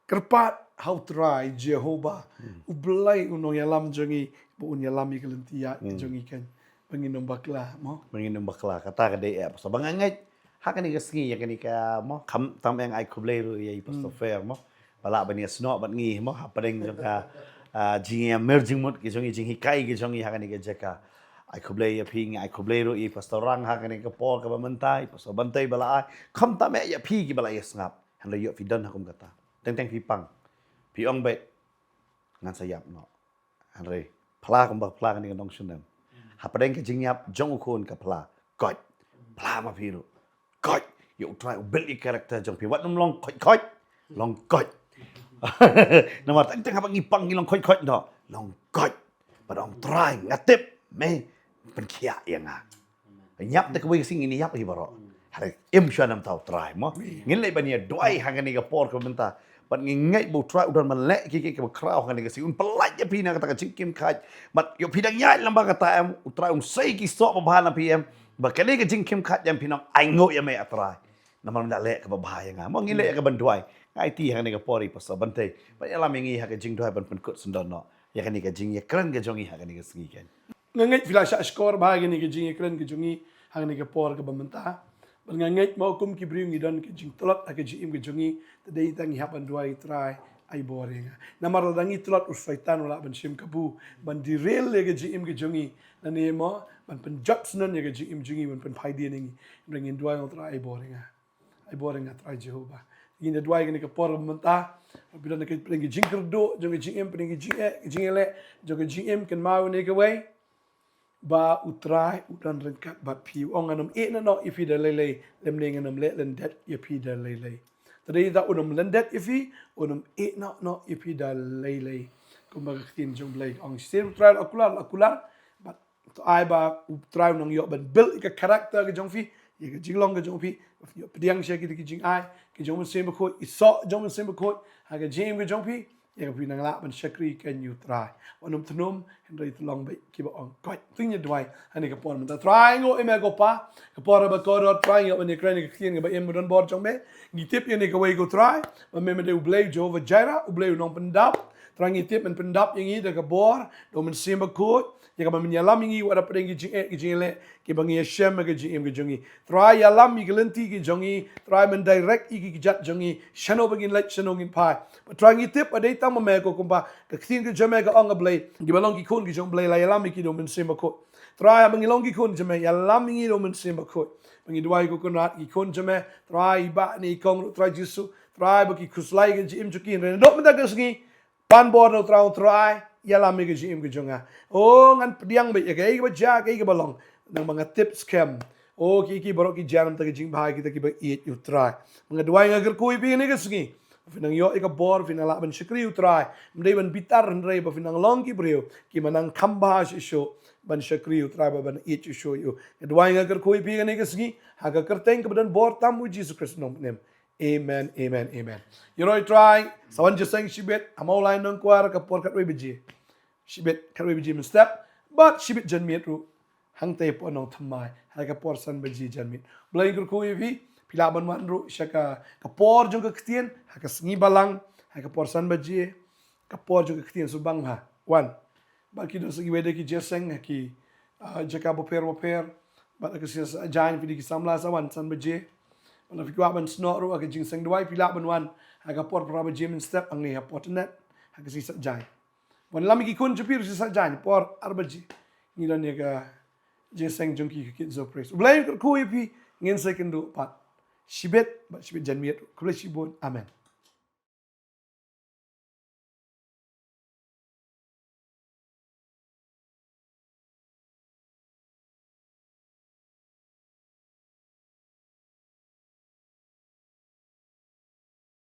kyrpad ha U Trai Jehobah. Hmm. U Blei u nongïalam jong ngi, ba un ïalam ïa ka lynti ïaid ka jong ngi kan. Ba ngin ym bakla mo. Ba ngin ym bakla, kata ka dei eh. Pasal ba nga ngeit ha kane ka sngi ïa kane ka mo, khamtam eh, nga ai khublei ruh ïa i Pastor Fer mo. Ba lah ban ïasnoh bad ngi mo, hapdeng jong ka, ah, jingïamir jingmut ki jong ngi, jinghikai ki jong ngi ha kane ka jaka. Ai khublei ïa phi, nga ai khublei ruh ïa i Pastor Rang ha kane ka por kaba mynta, i Pastor Bantei ba la ai. Khamtam eh ïa phi kiba la ïasngap. Hynrei ïoh phi don ha kum kata. Teng teng phi pang. Phi ong beit, ngan sa ïap noh. Hynrei phla kumba phla kane ka nongshun em. Hapdeng ka jingïap jong u khun ka phla. Koit. Phla ma phi ruh. Koit. Ïa U Trai u build ïa ka character jong phi. Wat nym long koit koit. Long koit. Namar teng teng haba ngi pang ngi long koit koit noh. Long koit. Bad ong, Trai, nga tip me pynkhiah ïa nga. Ngi ïap te kawei ka sngi, ngi ïap hi baroh. Hynrei im shwa na bynta U Trai mo. Ngin leit ban ïa duwai ha kane ka por ka mynta. Bad ngi ngeit ba U Trai u don ban leh kiei kiei kiba khraw ha kane ka sngi. Un pyllait ïa phi na kata ka jingkhim khat. Bad ïoh phi dang ïaid lyngba kata em, U Trai un sei ki soh babha na phi em. Ba kane ka jingkhim khat jong phi nang ai nguh ïa me A Trai. Namar me da leh kaba bha ïa nga. Mo, ngin leh ïa ka ban duwai. Nga aiti ha kane ka por ïa i Pastor Bantei ban ïalam ïa ngi ha ka jingduwai ban pynkut syndon noh ïa kane ka jingïakren ka jong ngi ha kane ka sngi kan. Nga ngeit phi la shah shkor bha ha kane ka jingïakren ka jong ngi ha kane ka por kaba mynta. Bad nga ngeit mo kum ki briew ngi don ka jingtlot ha ka jingim ka jong ngi, te dei tang ngi hap ban duwai, Trai, ai bor ïa nga. Namar lada ngi tlot, u Soitan u lah ban shim kabu ban derail ïa ka jingim ka jong ngi, lane mo ban pynjot syndon ïa ka jingim jong ngi, ban pynphaidien ïa ngi. Hynrei ngin duwai, ong, Trai, ai bor ïa nga. Ai bor ïa nga, Trai Jehobah. Ngin da duwai kane ka por mynta. Phi don ka pdeng ka jingkyrduh jong ka jingim, pdeng ka jingeh, ka jingeh leh jong ka jingim, kynmaw ïa kawei ba U Trai u don ryngkat bad phi. U ong, ngan ym ïeh noh noh ïa phi da lei lei, lymne ngan ym leh lyndet ïa phi da lei lei. Te dei da un ym lyndet ïa phi, un ym ïeh noh noh ïa phi da lei lei. Kumba ka ktien jong U Blei ka ong, shisien U Trai u la kular, u la kular bad to ai ba U Trai u nang ïoh ban build ïa ka character ka jong phi, ïa ka jinglong ka jong phi, ïoh pdiang sha kita ki jingai ka jong U Mynsiem Bakhuid, i soh jong U Mynsiem Bakhuid ha ka jingim ka jong phi, ïa ka phi nang lah ban shakri keiñ ïa U Trai. Wat nym thnum, hynrei to long beit kiba ong koit. To ngin duwai ha kane ka por mynta. Trai, nguh ïa me ko Pa, ka por ba kordor, Trai, ngi ïoh ban ïakren ïa ka ktien kaba im ba don bor jong me. Ngi tip ïa kane kawei ko Trai, ba me me dei U Blei Jehobah Jireh, U Blei u nongpyndap. Trai ngi tip men pyndap ïa ngi da ka bor da u Mynsiem Bakhuid, ïa kaba men ïalam ïa ngi wat hapdeng ki jingeh ki jingeh kiba ngi ïashem ha ka jingim ka jong ngi. Trai ïalam ïa ki lynti ki jong ngi, Trai men direct ïa ki kjat jong ngi, shano ba ngin leit shano ngin phai. Bad Trai ngi tip ba dei tang ma me ko kumba ka ktien ka jong me ka ong, A Blei, kiba long ki khun ki jong U Blei la ïalam ïa ki da u Mynsiem Bakhuid. Trai haba ngi long ki khun jong me, ïalam ïa ngi da u Mynsiem Bakhuid. Ba ngi duwai ko Kynrad, ki khun jong me, Trai i bah ne i kong ruh Trai Jisu, Trai ba ki khuslai ka jingim jong ki, hynrei naduh mynta ka sngi pan bor na u Trai, Trai ïalam ïa ka jingim ka jong nga. O ngan pdiang beit ïa kaei kaba jia kaei kaba long, nang ba nga tip skhem. O ki ki baroh ki jan mynta ka jingbha kita kiba ïeit ïa u Trai. Ba nga duwai nga kyrkhu ïa phi kane ka sngi, phin nang ïoh ïa ka bor, phin nang lah ban shakri u Trai. Ym dei ban bitar hynrei ba phin nang long ki briew kiba nang kham bha shisha ban shakri u Trai bad ban ïeit shisha ïa u. Nga duwai nga kyrkhu ïa phi kane ka sngi ha ka kyrteng kaba don bor tam u Jisu Khrist u nongpynim. Amen, amen, amen. Ïaroh Trai, sa wan jingïaseng shibit ha Mawlai Nongkwar ka por khatwei baje. Shibit khatwei baje mynstep bad shibit janmiet ruh hangtei hapoh Nongthymmai ha ka por san baje janmiet. Blei kyrkhu ïa phi, phi lah ban wan ruh sha ka, ka por jong ka ktien ha ka sngi Balang ha ka por san baje. Ka por jong ka ktien shu bang ha wan. Bad ki don sa kiwei de ki jingïaseng ha ki, ah, jaka bapher bapher. Bad ha ka sngi Saitjaiñ phi dei ki samla sa wan san baje. Bad phi kwah ban snoh ruh ha ka jingseng duwai phi lah ban wan ha ka por phra baje mynstep hangne ha Portnet ha ka sngi Saitjaiñ. Wan ïalam ïa ki khun jong phi ruh sngi Saitjaiñ por ar baje. Ngi don ïa ka jingïaseng jong ki ka Kids of Praise. U Blei un kyrkhu ïa phi, ngin sa ïakynduh pat shibit bad shibit janmiet. Khublei shibun. Amen.